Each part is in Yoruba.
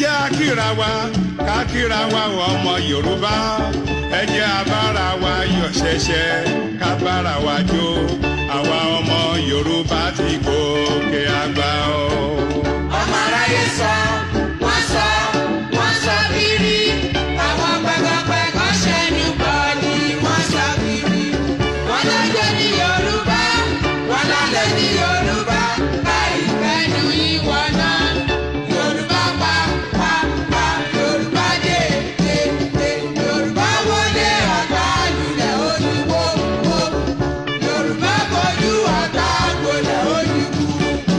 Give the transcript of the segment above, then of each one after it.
Jẹ́ a kíra wa, ká kíra wa ọmọ Yorùbá. Ẹ jẹ́ a bára wa yọ̀ ṣẹ̀ṣẹ̀, ká bára wa jó. Àwa ọmọ Yorùbá ti gòkè àgbà o. Ọmọ aráyé sọ, wọ́n sọ, wọ́n sọ kiri. Àwọn pẹ̀gànpẹ̀gàn ṣẹnu bọ̀ ni wọ́n sọ kiri. Wọ́n lọ́jọ́ ní Yorùbá, wọ́n lálẹ́ ní Yorùbá. Káì fẹ́nu ìwọ náà. Yorùbá pa pa pa, Yorùbá dé dé dé. Yorùbá wọlé ọ̀tá lulẹ̀ olúwo wo. Yorùbá bojú ọ̀tá gbolẹ̀ olúkúlùkù.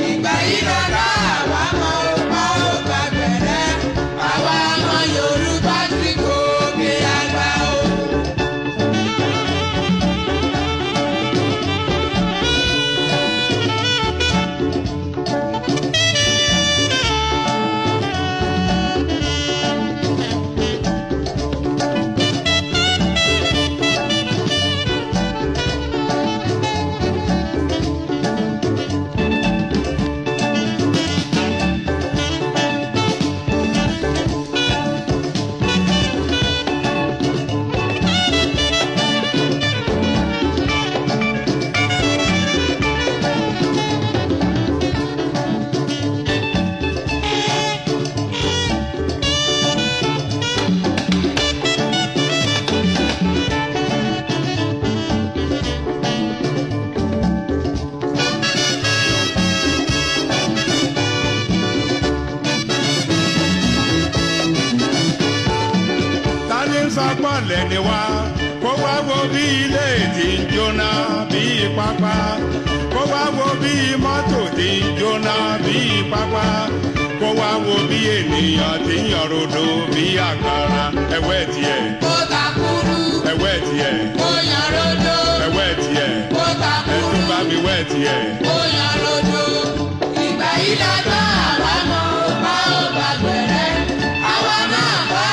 Ìgbà yìí lọ́la àwa mọ ọba ó bá bẹ̀rẹ̀. Àwa ọmọ Yorùbá ti gòkè àgbà o. Ta ni ń sọ pọ̀lẹ́ ni wá? Kó wá wo bí ilé tí ń jóná bí pápá. Kó wá wo bí mọ́tò tí ń jóná bí pápá. Kó wá wo bí ènìyàn tí ń yọ̀rọ̀dọ̀ bí àkàrà. Ẹ̀wẹ́ tiẹ̀, Kó takuru, ẹ̀wẹ́ tiẹ̀, kó yan rodo. ẹ̀wẹ́ tiẹ̀, Kó takuru, ẹ̀tún bá mi wẹ́ tiẹ̀. kó yan rodo. Ìgbà yìí lọ́jọ́ àwa mọ ọba ó bá bẹ̀rẹ̀. Àwa náà bá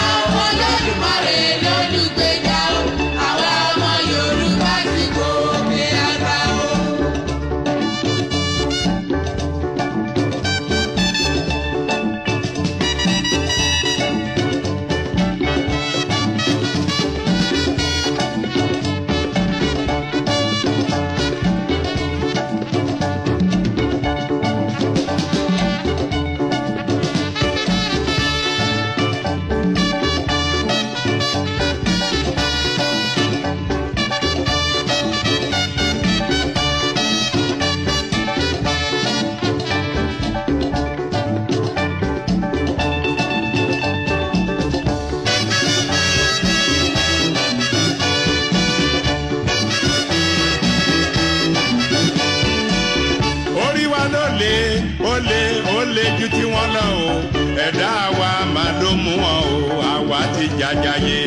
Olódùmarè lólùgbèjà o. Àwa ọmọ Yorùbá ti gòkè àgbà o. Orí wa ló lé, ó lé, ó lé ju tí wọ́n lọ o. Ẹ̀dá wa máa ló mú wọn o, àwa ti jàjàyè.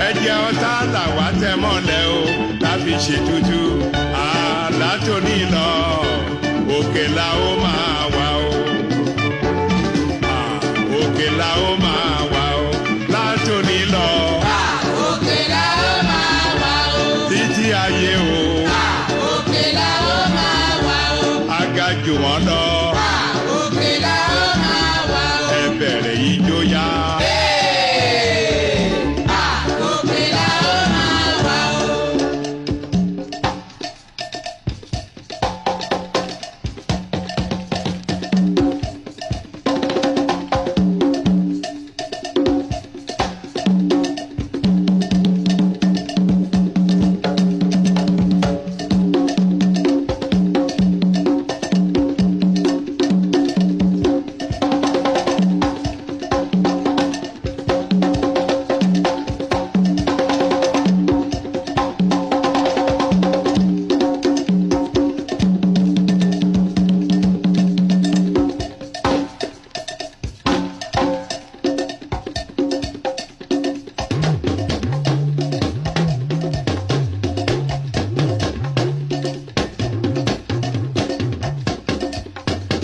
Ẹ̀jẹ̀ ọ̀tá làwa tẹ̀ mọ́lẹ̀ o, tá fi ṣètùtù. Àlá tó ní lọ, òkè la ó máa wà o. Òkè la ó máa wà o, látòní lọ, Òkè la ó máa wà o. títí ayé o, Òkè la ó máa wà o. aga jù wọ́n lọ, Òkè la ó máa wà o. ẹ bẹ̀rẹ̀ ijó yá. Òkè la ó máa wà o.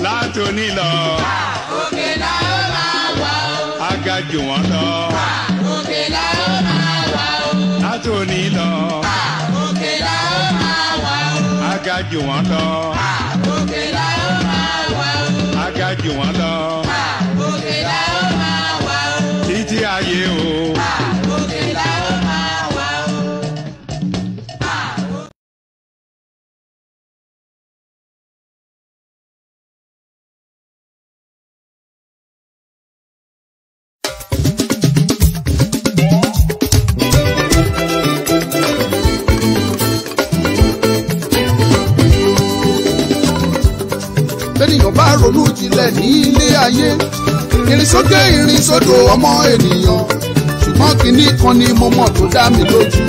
Látòní lọ, Òkè la ó máa wà o. aga jù wọ́n lọ. Òkè la ó máa wà o. Látòní lọ, Òkè la ó máa wà o. aga jù wọ́n lọ. Òkè la ó máa wà o. Aga jù wọ́n lọ. Òkè la láyé o. Òkè la ó máa wà o. Tẹ́nìyàn bá ronú jinlẹ̀ ní ilé ayé, ìrìnsókè ìrìnsódò ọmọ ènìyàn, ṣùgbọ́n kinní kan ni mo mọ̀ tó dá mi lójú: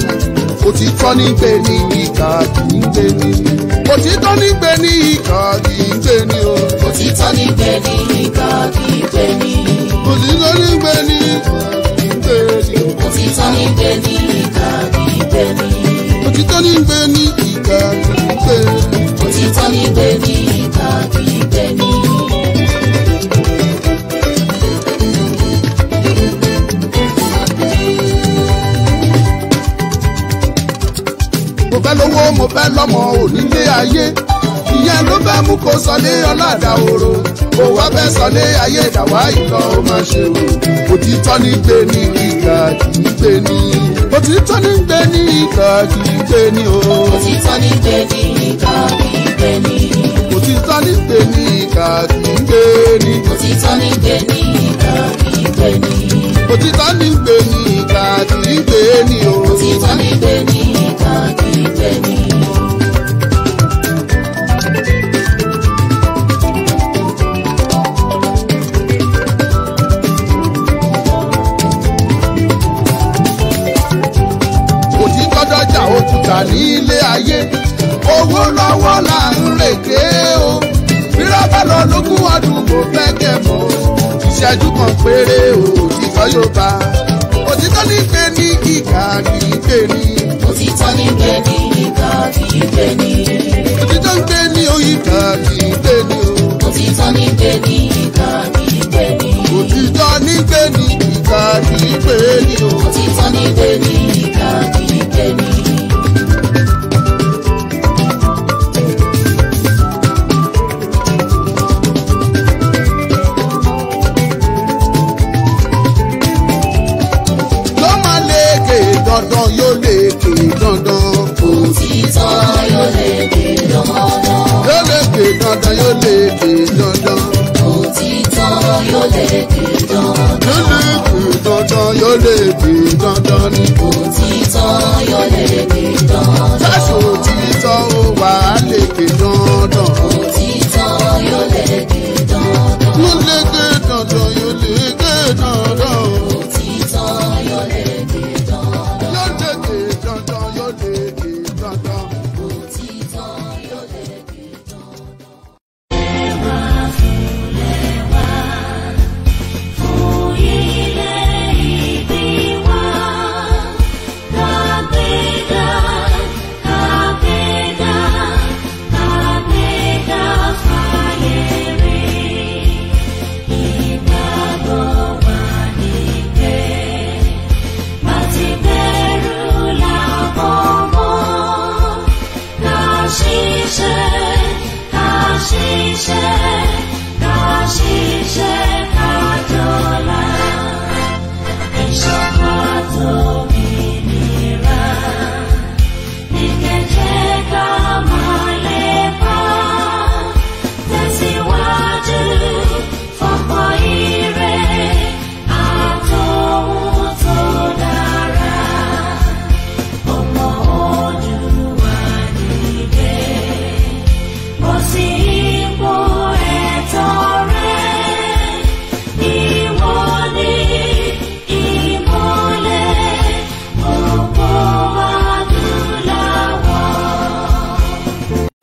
òtítọ́ ní gbé ní, ìkà kì í gbé ní. Òtítọ́ ní gbé ní, ìkà kì í gbé ní o. Òtítọ́ ní gbé ní, ìkà kì í gbé ní. Òtítọ́ ní gbé ní, ìkà kì í gbé ní o. Òtítọ́ ní gbé ní, ìkà kì í gbé ní. Òtítọ́ ní gbé ní, ìkà kì í gbé ní. Òtítọ́ ní gbé ní, ìkà kì í gbé ní. Mo fẹ́ lówó, mo fẹ́ lọ́mọ onílé ayé, ìyẹn ló fẹ́ mú kó sọlé ọ̀làdà òro, kó wá fẹ́ sọlé ayé ìdàwá ìlọ, ó máa ṣe o. Òtítọ́ ní gbé ní, ìkà kì í gbé ní. Òtítọ́ ní gbé ní, ìkà kì í gbé ní o. Òtítọ́ ní gbé ní, ìkà kì í gbé ní. Òtítọ́ ní gbé ní, ìkà kì í gbé ní. Òtítọ́ ní gbé ní, ìkà kì í gbé ní. Òtítọ́ ní gbé ní, ìkà kì í gbé ní o. Òtítọ́ ní gbé ní, ìkà kì í gbé ní. Òtítọ́ dọ́jà òkúta ní ilé ayé, owó lọ́wọ́ là ń rèké o. Bírọ́bà lọ lógún ọdún, kò fẹ́ kẹ́mọ́, ìṣẹ́jú kan péré o, òtítọ́ yóò bá. Òtítọ́ ní gbé ní, ìkà kì í gbé ní. Òtítọ́ ní gbé ní, ìkà kì í gbé ní. Òtítọ́ ń gbé ní o, ìkà kì í gbé ní o. Òtítọ́ ní gbé ní, ìkà kì í gbé ní. Òtítọ́ ní gbé ní, ìkà kì í gbé ní o. Òtítọ́ ní gbé ní, ìkà kì í gbé ní. Yóò máa lékè dandan, yóò lékè dandan. Òtítọ́ yóò lékè dandan. Yóò lékè dandan, yóò lékè dandan. Òtítọ́ yóò lékè dandan. Yóò lékè dandan, yóò lékè dandan ni. Òtítọ́ yóò lékè dandan. Ṣáṣù òtítọ́ ó wà á lékè dandan. Òtítọ́ yóò lékè dandan. Yóò lékè dandan, yóò lékè dandan. Òtítọ́ yóò lékè dandan. Yóò lékè dandan, yóò lékè dandan. Òtítọ́ yóò lékè dandan.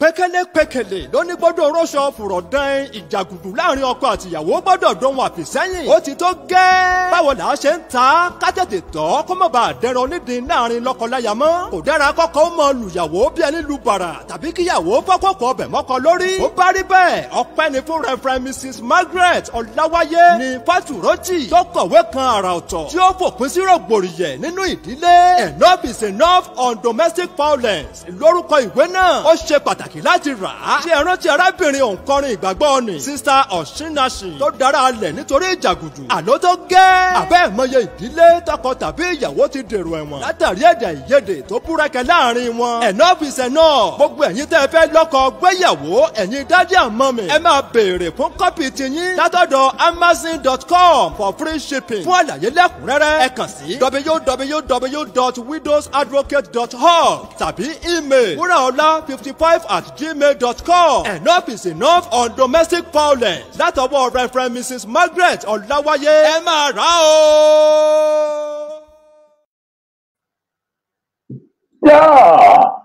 Pékélépékélé lóní gbọ́dọ̀ rọ́ṣọ fùrọ̀ dán, ìjàgùdù láàrin ọkọ àtìyàwó gbọ́dọ̀ dóhun àfìsẹ́yìn. Ó ti tó gẹ́. Báwo là á ṣe ń ta ká tètè tọ́ kó má bàa dẹran onídìí láàrin lọ́kọláya mọ́. Kò dára kọ́kọ́ mọ lùyàwó bí ẹni lu bàrà tàbí kíyàwó fọ́kọ̀kọ̀ ọbẹ̀ mọ́kọ lórí. Ó bá rí bẹ́ẹ̀, ọpẹ́ ni fún Reverend Mrs Margaret Ọláwáyé ní Fátúrọ́tì tó kọ̀wé kan àrà ọ̀tọ̀ tí ó fòpin sí rògbòrìyẹ̀ nínú ìdílé. Enough is enough on domestic violence lórúkọ ìwé náà. Ó ṣe pàtàkì láti láti rà á. Ṣé ẹ rántí arábìnrin òǹkọrin ìgbàgbọ́ ni Sister Osinachi tó dára alẹ̀ nítorí ìjàgùdù? Àló tó gẹ́. Àbẹ́ ìmọye ìdílé tọkọ tàbí ìyàwó ti dèrò ẹ̀wọ̀n látàrí èdè àìyedè tó búrẹ́kẹ láàrin wọn. Enough is enough. Gbogbo ẹ̀yin tẹ́ ẹ fẹ́ lọ́kọ gbéyàwó, ẹ̀yin daddy and mummy, ẹ máa béèrè fún copy tiyín látọ̀dọ̀ amazon.com for free shipping. Fún àlàyé lẹ́kùnrẹ́rẹ́ ẹ kàn sí www.widowsadvocate.org tàbí email wuraola55@gmail.com. Enough is enough on domestic violence látọwọ́ Reverend Mrs. Margaret Ọláwáyé. Ẹ máa rà ó.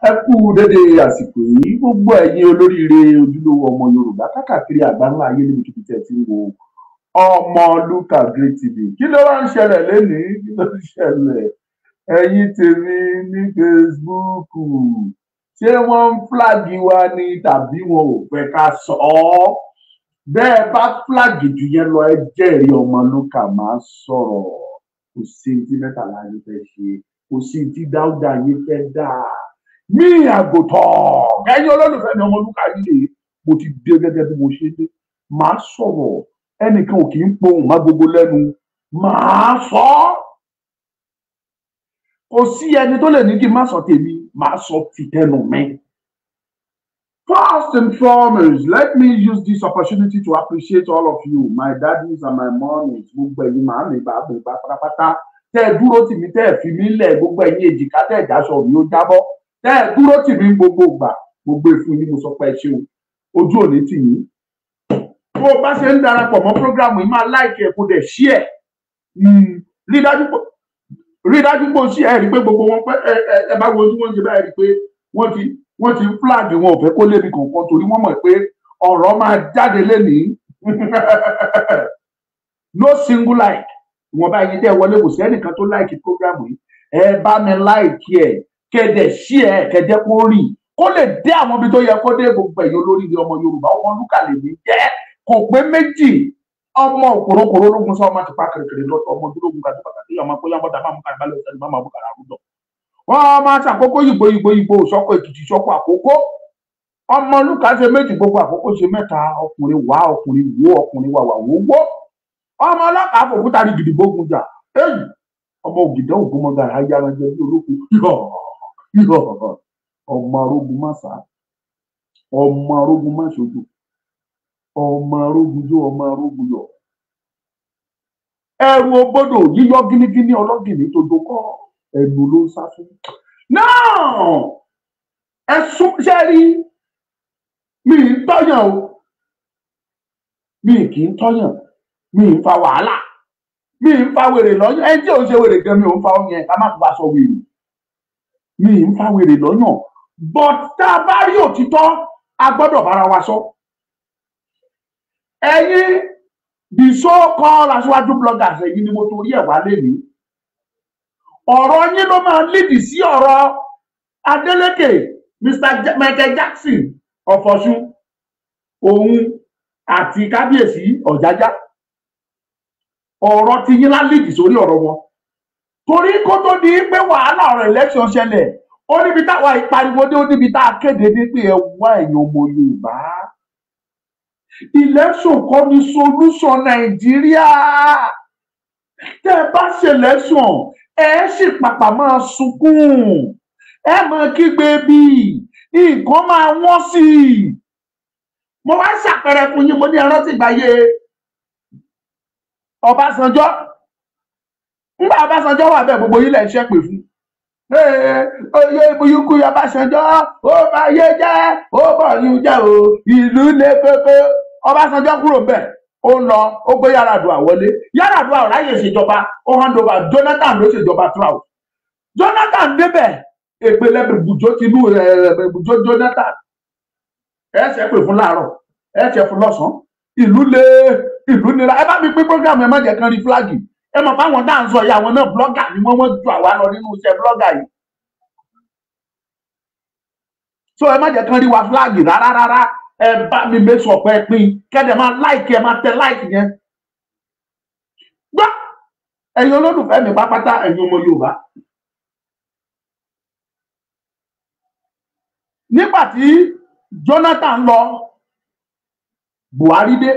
Ẹ kú dédé àsìkò yìí, gbogbo ẹ̀yin olóríire ojúlówó ọmọ Yorùbá káàkiri àgbáńlá ayé níbikíbi tẹ́ ti ń wo Ọmọlúkà Great TV. Kí ló wá ń ṣẹlẹ̀ lénìí? Kí ló ń ṣẹlẹ̀? Ẹ̀yin tèmi ní Facebook, ṣé wọ́n ń flag wa ni tàbí wọn ò fẹ́ ká sọ ọ́? Bẹ́ẹ̀ bá flag jù yẹn lọ, ẹ jẹ́rìí Ọmọlúkà máa sọ̀rọ̀. Kò sí ti mẹ́tàlá yín fẹ́ ṣe, kò sí ti dáúdà yín fẹ́ dà mí àgùntàn. Ẹ̀yin olólùfẹ́ mi, Ọmọlúkà yìí lè mo ti dé gẹ́gẹ́ bí mo ṣe dé. Màá sọ̀rọ̀, ẹnìkan ò kì í pohùn má gbogbo lẹ́nu, màá sọ ọ́. Kò sí ẹni tó lè ní kí n má sọ tèmi, màá sọ tìtẹnu mi. First and foremost, let me use this opportunity to appreciate all of you, my daddies and my mummies, gbogbo ẹ̀yin màámi bàbá mi pátápátá tẹ́ ẹ dúró tì mí, tẹ́ ẹ fi mí lẹ̀, gbogbo ẹ̀yin èjìká tẹ́ ẹ jáṣọ mi ó jábọ́, tẹ́ ẹ dúró tì mí gbogbo ìgbà, gbogbo ìfún yín mo sọ pé ẹ ṣeun, ojú òní tì yín. Bó o bá ṣe ń darapọ̀ mọ́ program yìí, máa like ẹ̀, kó dẹ̀ share. Rí dájú pé o share ẹ̀, rí pé gbogbo wọn pé ẹ bá wo tí wọ́n ń ṣe báyìí, rí pé wọ́n ti flag, wọn ò fẹ́ kó lébi kankan torí wọ́n mọ̀ pé ọ̀rọ̀ máa jáde lénìí. No single like. Ìwọ̀nba ẹ̀yin tẹ́ wọlé, kò sí ẹnìkan tó like program yìí. Ẹ bá mi like ẹ̀, kẹ́dẹ̀ share ẹ̀, kẹ́jẹ́ kó rìn, kó lè dé àwọn ibi tó yẹ kó dé. Gbogbo ẹ̀yin olóríire ọmọ Yorùbá, Ọmọlúkà lèmi jẹ́, kò pé méjì. Ọmọ òkòrókòró ológun sọ ọmọ ti pa kìrìkìrì lọ́tọ̀, ọmọ dúrógun kàdé pàtàkì, ọmọ kóyá bọ́dà máa mú kàrà balẹ̀ ọ̀sẹ̀ máa mú kàrà àrùdọ̀. Wọ́n máa ṣàkókò yìgbò yìgbò yìgbò sọ́kọ̀ Èkìtì sọ́kọ̀ Àkókó. Ọmọlúkà ṣe méjì, gbogbo Àkókó ṣe mẹ́ta. Ọkùnrin wá, ọkùnrin wó, ọkùnrin wà wà wó wó. Ọmọ ọlọ́kàá fòkúta rí gidigbógun jà. Èyí ọmọ ògìdán ògúnmọ́gàrà ayáranjẹ bí olókùn. Ọmọ arógun má sá, ọmọ arógun má ṣojú, ọmọ arógun jó, ọmọ arógun yọ. Ẹrù ògbódò yíyọ gínígíní ọlọ́gìnní tó dokọ́, ẹnu ló ń sá fún. Náà ẹsùn ṣe rí, mi ì tọ́yàn o, mi kì í tọ́yàn, mi ì fa wàhálà, mi ì fa wèrè lọ́yàn. Ẹni tí ò ń ṣe wèrè gan, mi ò ń fa ọyàn, ká má fi wá sọ wèrè. Mi ì ń fa wèrè lọ́yàn, but tá a bá rí òtítọ́, a gbọ́dọ̀ bára wa sọ. Ẹ̀yin the so-called aṣíwájú bloggers, ẹ̀yin ni mo torí ẹ̀ wá lénìí. Ọ̀rọ̀ yín ló máa lídìí sí ọ̀rọ̀ Adeleke, Mr. Michael Jackson of Ọ̀ṣun, òun àti kábíyèsí Ọ̀jájá. Ọ̀rọ̀ ti yín lá lídìí sórí ọ̀rọ̀ wọn. Torí kó tó di pé wàhálà ọ̀rọ̀ election ṣẹlẹ̀, ó níbi táwa ìpariwo dé, ó níbi tá a kéde dé pé ẹ wá ẹ̀yin ọmọ Yorùbá. Election kọ́ ni solution Nàìjíríà. Tẹ́ ẹ bá ṣe election, ẹ sì pàpà máa sunkún, ẹ máa kígbe bí nǹkan máa wọ́n sí i. Mo wá ṣàpẹẹrẹ fún yín, mo ní ẹ rántí ìgbàyé Ọbásanjọ́. Ńgbà Ọbásanjọ́ wà bẹ́ẹ̀, gbogbo yín lẹ̀ ń ṣépè fún. Oyè ibùyúkú Ọbásanjọ́, ó máa yé jẹ́, ó bọ̀ ní jẹ́ o, ìlú lé kókó. Ọbásanjọ́ kúrò bẹ́ẹ̀, ó lọ, ó gbé Yar'Adua wọlé. Yar'Adua ò ráyè ṣèjọba, ó hand over, Jonathan ló ṣèjọba throughout. Jonathan débẹ̀, èpè lẹ́bùjọ́ tinú ẹ̀bùjọ́ Jonathan. Ẹ ṣe pè fún láàárọ̀, ẹ ṣe fún lọ́sàn-án, ìlú lé, ìlú nira. Ẹ bá mi pín program, ẹ má jẹ́ kán rí flag. Ẹ mọ̀ fáwọn tá à ń sọ yìí, àwọn náà blogger ni wọ́n, wọ́n ju àwa lọ nínú iṣẹ́ blogger yìí. So ẹ má jẹ́ kán rí wa flag rárá rárá. Ẹ bá mi make sure pé ẹ pín, kẹ́dẹ̀ máa like, ẹ máa tẹ like yẹn. Gbọ́ ẹ̀yin olólùfẹ́ mi pápátá, ẹ̀yin ọmọ Yorùbá. Nígbà tí Jonathan lọ, Buhari dé.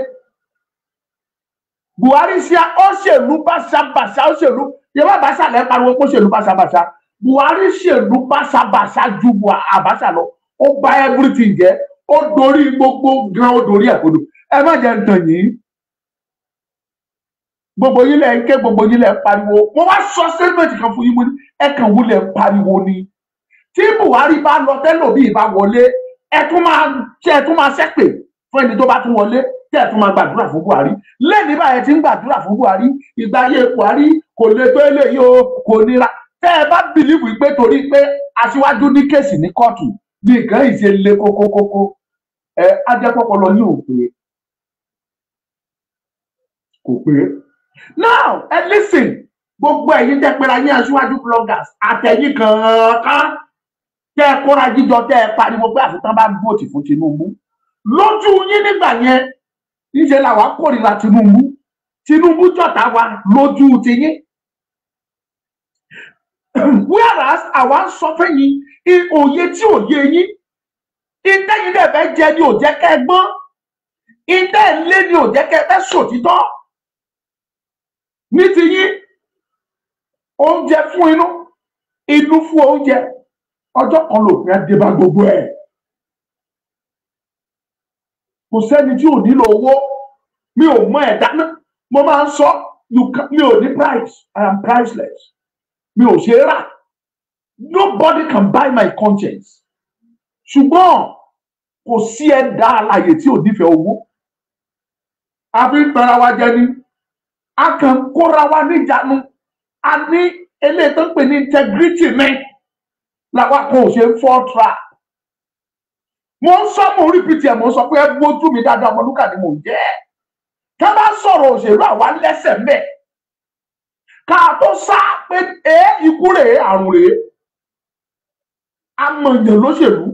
Buhari ṣe ó ṣèlú báṣabàṣá, ó ṣèlú Yorùbá Abacha lẹ́ pariwo pé ó ṣèlú báṣabàṣá. Buhari ṣèlú báṣabàṣá ju Abacha lọ. Ó bà everything jẹ́, ó dorí gbogbo gan, ó dorí ẹ̀kodò. Ẹ má jẹ́ ń tàn yín, gbogbo yín lẹ ń ké, gbogbo yín lẹ ń pariwo. Mo wá sọ statement kan fún yín, mo ní ẹ kàn wúlẹ̀ ń pariwo ni. Tí Buhari bá lọ, tẹ́lòmíì bá wọlé, ẹ tún máa ṣe, ẹ tún máa ṣépè fún ẹni tó bá tún wọlé, tẹ́ ẹ tún máa gbàdúrà fún Buhari. Lẹ́ni báyẹn ti ń gbàdúrà fún Buhari, ìgbà ayé Buhari kò lè tó eléyìí o, kò nira. Tẹ́ ẹ bá believe pé torí pé aṣíwájú ní case ní kóòtù ní nǹkan ìṣe le kókókókó, ẹ á jẹ́ pọ́pọ́lọ ní òpè kò pé. Now ẹ listen, gbogbo ẹ̀yin tẹ́ pera yín aṣíwájú bloggers, àtẹ̀yìn kankan tẹ́ ẹ kóra jíjọ, tẹ́ ẹ pariwo pé àfitán bá vote fún Tinubu, lójú yín nígbà yẹn, níṣẹ́ làwa kórìíra Tinubu. Tinubu jọ̀tá wa lójú tiyín, whereas àwa ń sọ fẹ́yìn òye tí òye yín, ìtẹ́yìn dẹ̀ fẹ́ jẹ ni ò jẹ́ kẹ́ gbọ́n, ìtẹ́ lé ni ò jẹ́ kẹ́ fẹ́ sòtítọ́. Ní tiyín, oúnjẹ fún inú, inú fún oúnjẹ, ọjọ́ kan lòpin á dé bá gbogbo ẹ̀. Kò sẹ́ni tí ò nílò owó. Mi ò mọ ẹ̀dá náà, mo máa ń sọ, mi ò ní price, I am priceless. Mi ò ṣe é rà, nobody can buy my conscience. Ṣùgbọ́n kò sí ẹ̀dá alààyè tí ò nífẹ̀ẹ́ owó. A fi ń tara wa jẹ ni, a kàn ń kóra wa níjànú. A ní eléyìí tó ń pè ní integrity ní làwa kan ò ṣe ń fall trap. Mo ń sọ, mo repeat ẹ̀, mo ń sọ pé ẹ gbójú mi dáadáa, Ọmọlúkà ni mò ń jẹ́. Ká bá sọ̀rọ̀ òṣèlú, àwa lẹ́sẹ̀ mbẹ̀ ká tó sá pé ẹ ikú rèé, àrùn rèé. Amọ̀yàn lóṣèlú,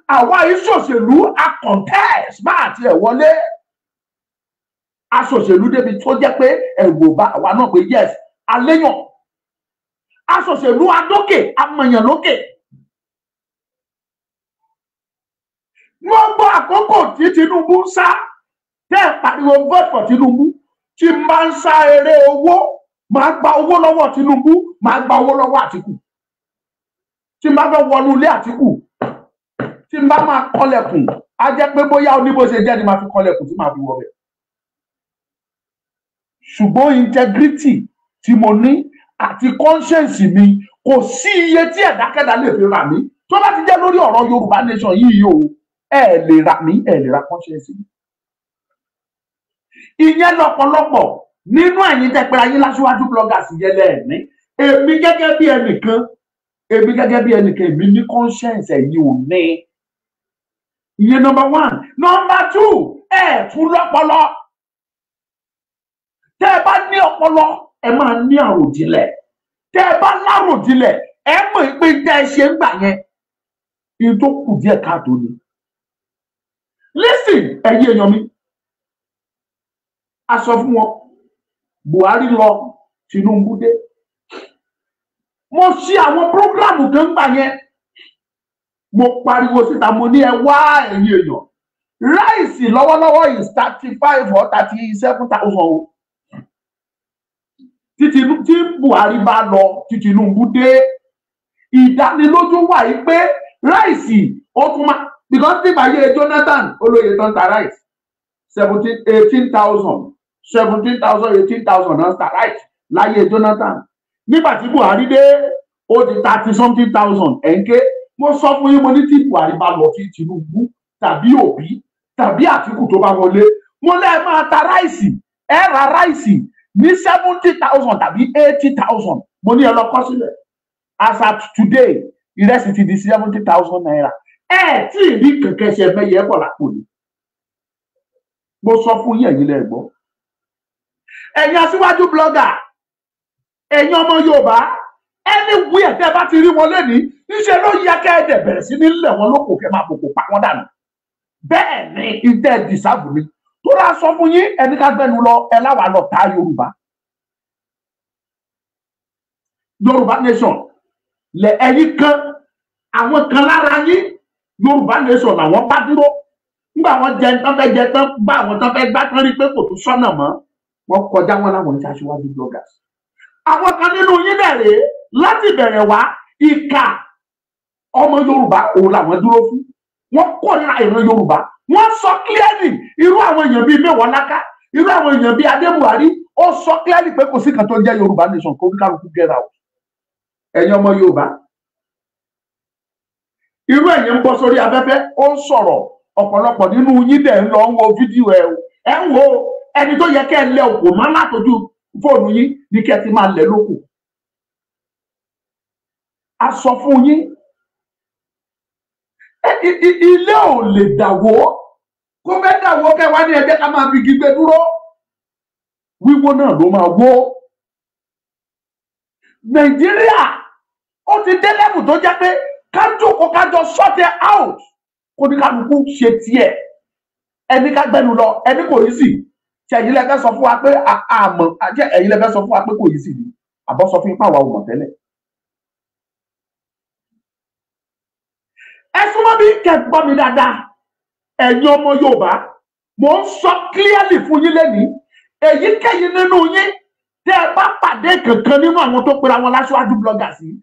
àwa ìṣòṣèlú, a contest bá àti ẹ̀ wọlé. Aṣòṣèlú débi tó jẹ́ pé ẹ̀rù ò bá àwa náà pé yes, aléyàn aṣòṣèlú, adókè, amọ̀yàn lókè. Gbogbo àkókò tí Tinubu ń sá, tẹ́ ẹ̀ pariwo vote for Tinubu, tí máa ń sá eré owó, máa gba owó lọ́wọ́ Tinubu, máa gba owó lọ́wọ́ Àtìkù. Tí n bá fẹ́ wọnú ilé Àtìkù, tí n bá máa kọlẹ̀kùn, á jẹ́ pé bóyá ó ní bó ṣe jẹ́ ni màá fi kọlẹ̀kùn tí màá fi wọbẹ̀. Ṣùgbọ́n integrity tí mo ní àti conscience mi, kò sí iye tí ẹ̀dákẹ́dá lè fi rà mí. Tó bá ti jẹ́ lórí ọ̀rọ̀ Yorùbá nation yìí o, ẹ lè rà mí, ẹ lè ra conscience mi. Ìyẹn lọ́pọ̀lọpọ̀ nínú ẹ̀yin tẹ́ pera yín láṣíwájú bloggers yẹn lẹ́ẹ̀ní. Èmi gẹ́gẹ́ bí ẹnìkan, èmi gẹ́gẹ́ bí ẹnìkan, èmi ní conscience, ẹ̀yin ò ní. Ìyẹn number one. Number two, ẹ̀ tún lọ́pọlọ. Tẹ́ ẹ bá ní ọpọlọ, ẹ máa ní àròjinlẹ̀. Tẹ́ ẹ bá láròjinlẹ̀, ẹ mọ̀ pé tẹ́ ẹ ṣe ń gbà yẹn, ìyẹn tó kù díẹ̀ káàtó ni. Listen, ẹ̀yin èèyàn mi, a sọ fún wọn, Buhari lọ, Tinubu dé. Mo ṣe àwọn program kan gbà yẹn, mo pariwo síta, mo ní ẹ wá, ẹ̀yin èèyàn, rice lọ́wọ́lọ́wọ́ is 35 or 37 thousand o. Tí Buhari bá lọ, tí Tinubu dé, ìdánilójú wà yìí pé rice ó tún máa, because nígbà yẹ Jonathan olóye tán ta rice 17, 18,000, 17,000, 18,000 náà ta rice láyé Jonathan. Nígbà tí Buhari dé, ó di thirty something thousand. Ẹ̀ńké mo sọ fún yín, mo ní tí Buhari bá lọ, tí Tinubu tàbí Òbí tàbí Àtìkù tó bá wọlé, mo lẹ́ẹ̀ máa ta rice, ẹ ra rice ní 70,000 tàbí 80,000. Mo ní ẹ lọ kọ sílẹ̀. As at today, ìrẹsì ti di ₦70,000. Ẹ tí ì rí kẹ̀kẹ́ ṣe mẹ́yẹ bọ̀ lápò ni. Mo sọ fún yín, ẹ̀yin lẹ gbọ́. Ẹ̀yin aṣíwájú blogger, ẹ̀yin ọmọ Yorùbá, anywhere tẹ́ bá ti rí wọn lẹ́nìí, níṣẹ́ ló yẹ kẹ́ ẹ dẹ̀ bẹ̀rẹ̀ sí ní lẹ̀ wọ́n lóko, kẹ́ máa bòkò pa wọ́n dànù. Bẹ́ẹ̀ ni ìtẹ́ dìsáàbù ni tó rà sọ fún yín, ẹni ká gbẹnu lọ, ẹ láwa lọ ta Yorùbá. Yorùbá nation lẹ ẹ̀yin kan, àwọn kan lára yín Yorùbá nation làwọn bá dúró. Nígbà wọn jẹ tán fẹ́ jẹ tán, gbá àwọn tán fẹ́ gbá tán, rí pé kò tún sọ́nà mọ́, wọ́n kọjá wọn láwọn ń ṣe aṣíwájú bloggers. Àwọn kan nínú yín dẹ̀ rèé láti bẹ̀rẹ̀ wá, ìkà ọmọ Yorùbá òun làwọn dúró fún. Wọ́n kórìíra ìran Yorùbá. Wọ́n sọ clearly, irú àwọn èèyàn bíi Mẹ́wàá Láká, irú àwọn èèyàn bíi Adé Buhari, ó sọ clearly pé kò sí kan tó ń jẹ́ Yorùbá nation, kó kálukú get out. Ẹ̀yin ọmọ Yorùbá, irú ẹ̀yin ń bọ́ sórí afẹ́fẹ́, ó ń sọ̀rọ̀, ọ̀pọ̀lọpọ̀ nínú yín dẹ̀ ń lọ ń wo fídíò ẹ̀ o. Ẹ̀ ń wo ẹni tó yẹ kẹ́ ẹ lẹ òkò mọ́ látọjú fóònù yín ní kẹ́ ẹ ti máa lẹ̀ lóko. A sọ fún yín, ilé ò lè dàwó, kó fẹ́ dàwó kẹ́ wá ní ẹgbẹ́ ká máa fi igi gbé dúró, wíwó náà ló máa wó. Nàìjíríà ó ti dé level tó jẹ́ pé ká jókòó, ká jọ sort it out, kó ní kálukú ṣe tiẹ̀. Ẹni ká gbẹnu lọ, ẹni kò yí sí. Ṣe ẹ̀yin lẹ fẹ́ sọ fún wa pé àmọ́ jẹ́? Ẹ̀yin lẹ fẹ́ sọ fún wa pé kò yí sí ni, àbọ̀ sọ fún ipá wa ò mọ̀ tẹ́lẹ̀? Ẹ súnmọ́ bí kẹ́ gbọ́ mi dáadáa. Ẹ̀yin ọmọ Yorùbá, mò ń sọ clearly fún yín lẹ́nìí, èyíkéyìí nínú yín tẹ́ ẹ bá pàdé kankan nínú àwọn tó pera wọn láṣáájú bloggers yìí,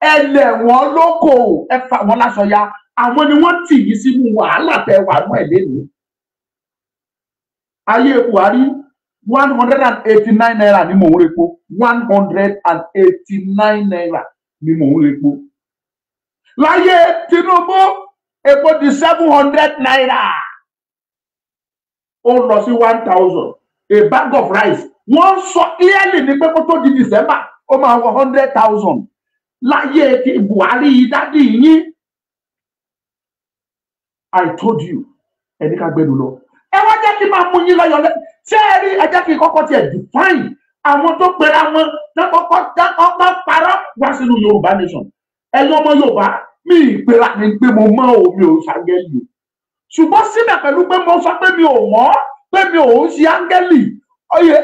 ẹ lẹ̀ wọ́n lóko, ẹ fà wọ́n láṣọ ya. Àwọn ni wọ́n tì yín sínú wàhálà tẹ́ wà nú ẹ̀ lẹ́nìí. Ayé Buhari, ₦189 ni mò ń repo, ₦189 ni mò ń repo. Láyé Tinubu, epo di ₦700, ó lọ sí 1,000. A bag of rice, wọ́n sọ clearly ní pé kó tó di December, ó máa wọ 100,000. Láyé ti Buhari dádì yín, I told you, ẹni ká gbẹnu lọ. Ẹ wá jẹ́ kí n máa mú yín lọ́yọ̀ lẹ́. Ṣé ẹ rí? Ẹ jẹ́ kí n kọ́kọ́ tiẹ̀ define àwọn tó pera wọn tán kọ́kọ́ parọ́ wá sínú Yorùbá nation. Ẹ̀yin ọmọ Yorùbá, mi ìpera mi pé mo mọ̀ o, mi ò ṣàngẹ́lì o. Ṣùgbọ́n síbẹ̀, pẹ̀lú pé mo sọ pé mi ò mọ̀, pé mi ò ń ṣe áńgẹ́lì,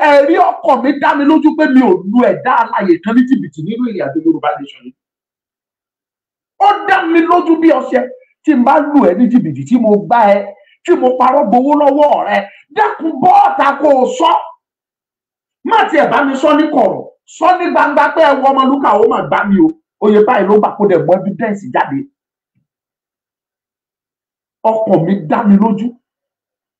ẹ̀rí ọkàn mi dá mi lójú pé mi ò lu ẹ̀dá alààyè kan ní jìbìtì nínú ìrìn àjò Yorùbá nation yìí. Ó dá mi lójú bí ọṣẹ, tí n bá lù ẹ́ ní jìbìtì, tí mo gbá ẹ, tí mo parọ́ gbowó lọ́wọ́ rẹ, dákun bọ́ọ̀ta kó o sọ. Má tiẹ̀ bá mi sọ ní kọ̀rọ̀, sọ ní gbangba pé ẹ wọ Ọmọlúkà, ó mà gbá mi o, oye báyìí ló gbà, kó dẹ̀ mọ evidence jáde. Ọkàn mi dá mi lójú,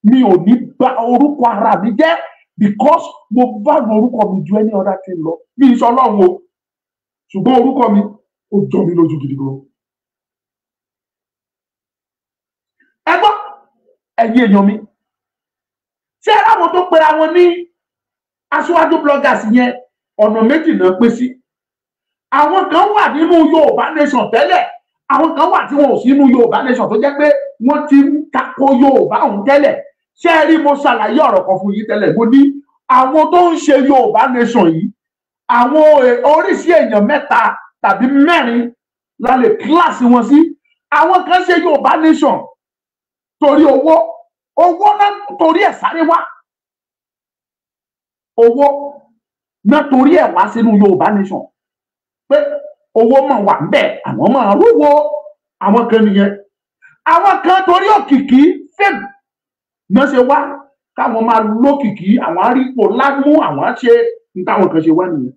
mi ò ní bà orúkọ ara mi jẹ́, because mo bá lu orúkọ mi ju any other thing lọ. Mi ì sọ Ọlọ́run o, ṣùgbọ́n orúkọ mi ó jọ mi lójú gidi gan. Ẹ gbọ́, ẹ̀yin èèyàn mi, ṣé ẹ láwọn tó pera wọn ní aṣíwájú bloggers yẹn, ọ̀nà méjì náà pín sí. Àwọn kan wà nínú Yorùbá nation tẹ́lẹ̀, àwọn kan wà tí wọn ò sí nínú Yorùbá nation, tó jẹ́ pé wọ́n ti ń tako Yorùbá òun tẹ́lẹ̀. Ṣé ẹ rí, mo ṣàlàyé ọ̀rọ̀ kan fún yín tẹ́lẹ̀. Mo ní àwọn tó ń ṣe Yorùbá nation yìí, àwọn oríṣi èèyàn mẹ́ta tàbí mẹ́rin la lè kíláàsì wọn sí. Àwọn kan ṣe Yorùbá nation torí owó, owó náà torí ẹ̀ sáré wá, owó náà torí ẹ̀ wá sínú Yorùbá nation, pé owó máa wà ń bẹ̀, àwọn máa rówó. Àwọn kan nìyẹn. Àwọn kan torí òkìkí, fame náà ṣe wá, káwọn máa lókìkí, àwọn arípò lámú, àwọn ṣe ní táwọn kan ṣe wá nìyẹn.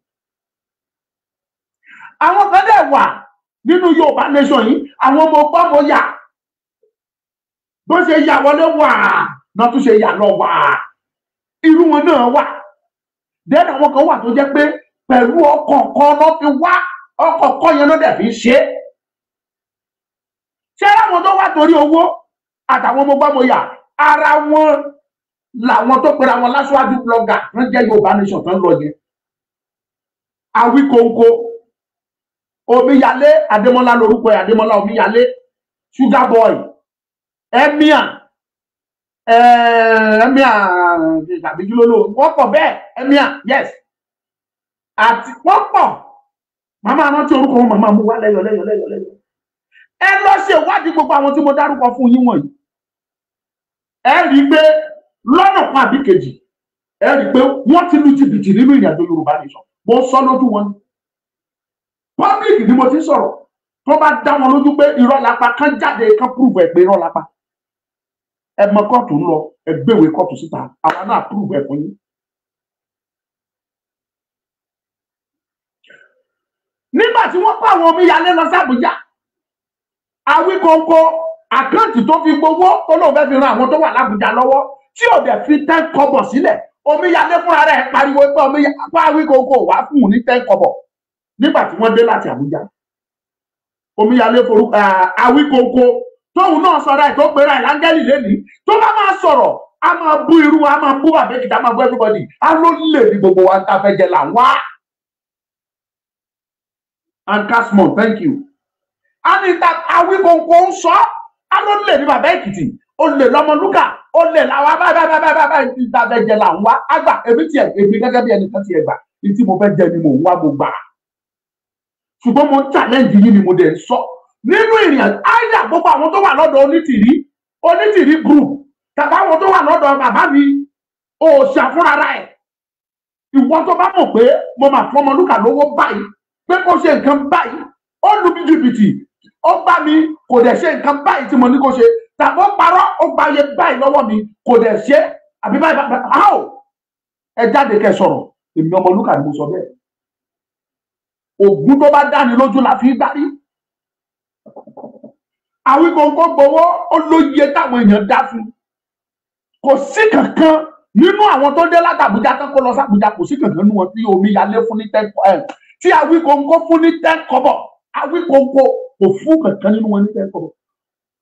Àwọn kan dẹ̀ wà nínú Yorùbá nation yìí, àwọn ọmọ ọgbọ́n yà, bó ṣe yà wọlé wà náà tún ṣe yà lọ wà, irú wọn náà wà. Then àwọn kan wà tó jẹ́ pé pẹ̀lú ọkàn kan náà fi wá, ọkàn kan yẹn ló dẹ̀ fi ṣe é. Ṣé àwọn tó wà torí owó àtàwọn ọmọ gbàmọyà, ara wọn làwọn tó pera wọn láṣáájú blogger tán jẹ́ Yorùbá nation tán lọ yẹn. Awíkóńkó, Omíyalé Adémọ́lá lórúkọ ẹ̀, Adémọ́lá Omíyalé, Sugar Boy, Emir, Emir tàbí kí ló lò, wọ́n pọ̀ bẹ́ẹ̀, Emir, yes, àti wọ́n pọ̀. Màmá rántí orúkọ wọn, màmá mú wá lẹ́yọ̀ lẹ́yọ̀ lẹ́yọ̀ lẹ́yọ̀. Ẹ lọ ṣe ìwádìí gbogbo àwọn tí mo dárúkọ fún yín wọ̀nyí, ẹ rí i pé lọ́nà kan àbí kejì, ẹ rí i pé wọ́n ti lu jìbìtì nínú ìrìnàjò Yorùbá nation. Mo sọ lójú wọn ni, public ni mo ti sọ̀rọ̀. Tó bá dá wọn lójú pé irọ́ la pa, kán jáde kán prove ẹ̀ pé irọ́ la pa. Ẹ mọ kóòtù ń lọ, ẹ gbéwèé kóòtù síta, àwa náà prove ẹ̀ fún yín. Nígbà tí wọ́n kó àwọn omíyalé lọ sí Àbújá, Awíkonko àkáǹtì tó fi gbowó tó lóun fẹ́ fi ran àwọn tó wà lábújá lọ́wọ́ tí ò dẹ̀ fi 10 kọ́bọ̀ sílẹ̀, omíyalé fúnra rẹ̀ pariwo pé Awíkonko wá fún un ní 10 kọ́bọ̀ nígbà tí wọ́n dé láti Àbújá. Omíyalé forúkọ Awíkonko tóun náà sọ̀rọ̀ ẹ̀ tó pera ẹ̀ láńgẹ́lì lẹ́nìí, tó bá máa sọ̀rọ̀ a máa bú irú wa, a máa bú Àbẹ́kìtì, a máa bú everybody, a ló lè ní gbogbo wa ń ta fẹ́ jẹ là ń wá. And Casmon, thank you. A ní ta Awíkonko ń sọ, a ló lè ní bàbá Èkìtì, ó lè lọ́mọlúkà, ó lè làwa báyìí báyìí ta fẹ́ jẹ là ń wá. Àgbà èmi tiẹ̀, èmi gẹ́gẹ́ bí ẹnìkan tiẹ̀ gbà, ní tí mo fẹ́ jẹ ni mò ń wá, mo gbà. Ṣùgbọ́n mo ń challenge yín ni mo dẹ̀ ń sọ. Nínú ìrìn àyà gbogbo àwọn tó wà lọ́dọ̀ Onítìrí group tàbí àwọn tó wà lọ́dọ̀ bàbá mi òòṣà fúnra ẹ̀. Ìwọ tó bá mọ̀ pé mo máa fún Ọmọlúkà lówó báyìí pé kó ṣe nǹkan báyìí, ó lu mi jìbìtì, ó gbá mi, kò dẹ̀ ṣe nǹkan báyìí tí mo ní kó ṣe, tàbí ó parọ́, ó gba iye báyìí lọ́wọ́ mi, kò dẹ̀ ṣe, àbí báyìí báyìí, how? Ẹ jáde kẹ́ sọ̀rọ̀, èmi Ọmọlúkà ni mo sọ bẹ́ẹ̀. Ògún tó bá dáni lójú la fi gbárí. Awíkonko gbowó, ó lóye táwọn èèyàn dá fún. Kò sí kankan nínú àwọn tó dé látàbújá tán kó lọ sàbújá, kò sí kankan nínú wọn tí omíyalé fún ní 10 tí Awíkonko fún ní 10 kọ́bọ̀. Awíkonko kò fún kankan nínú wọn ní 10 kọ́bọ̀.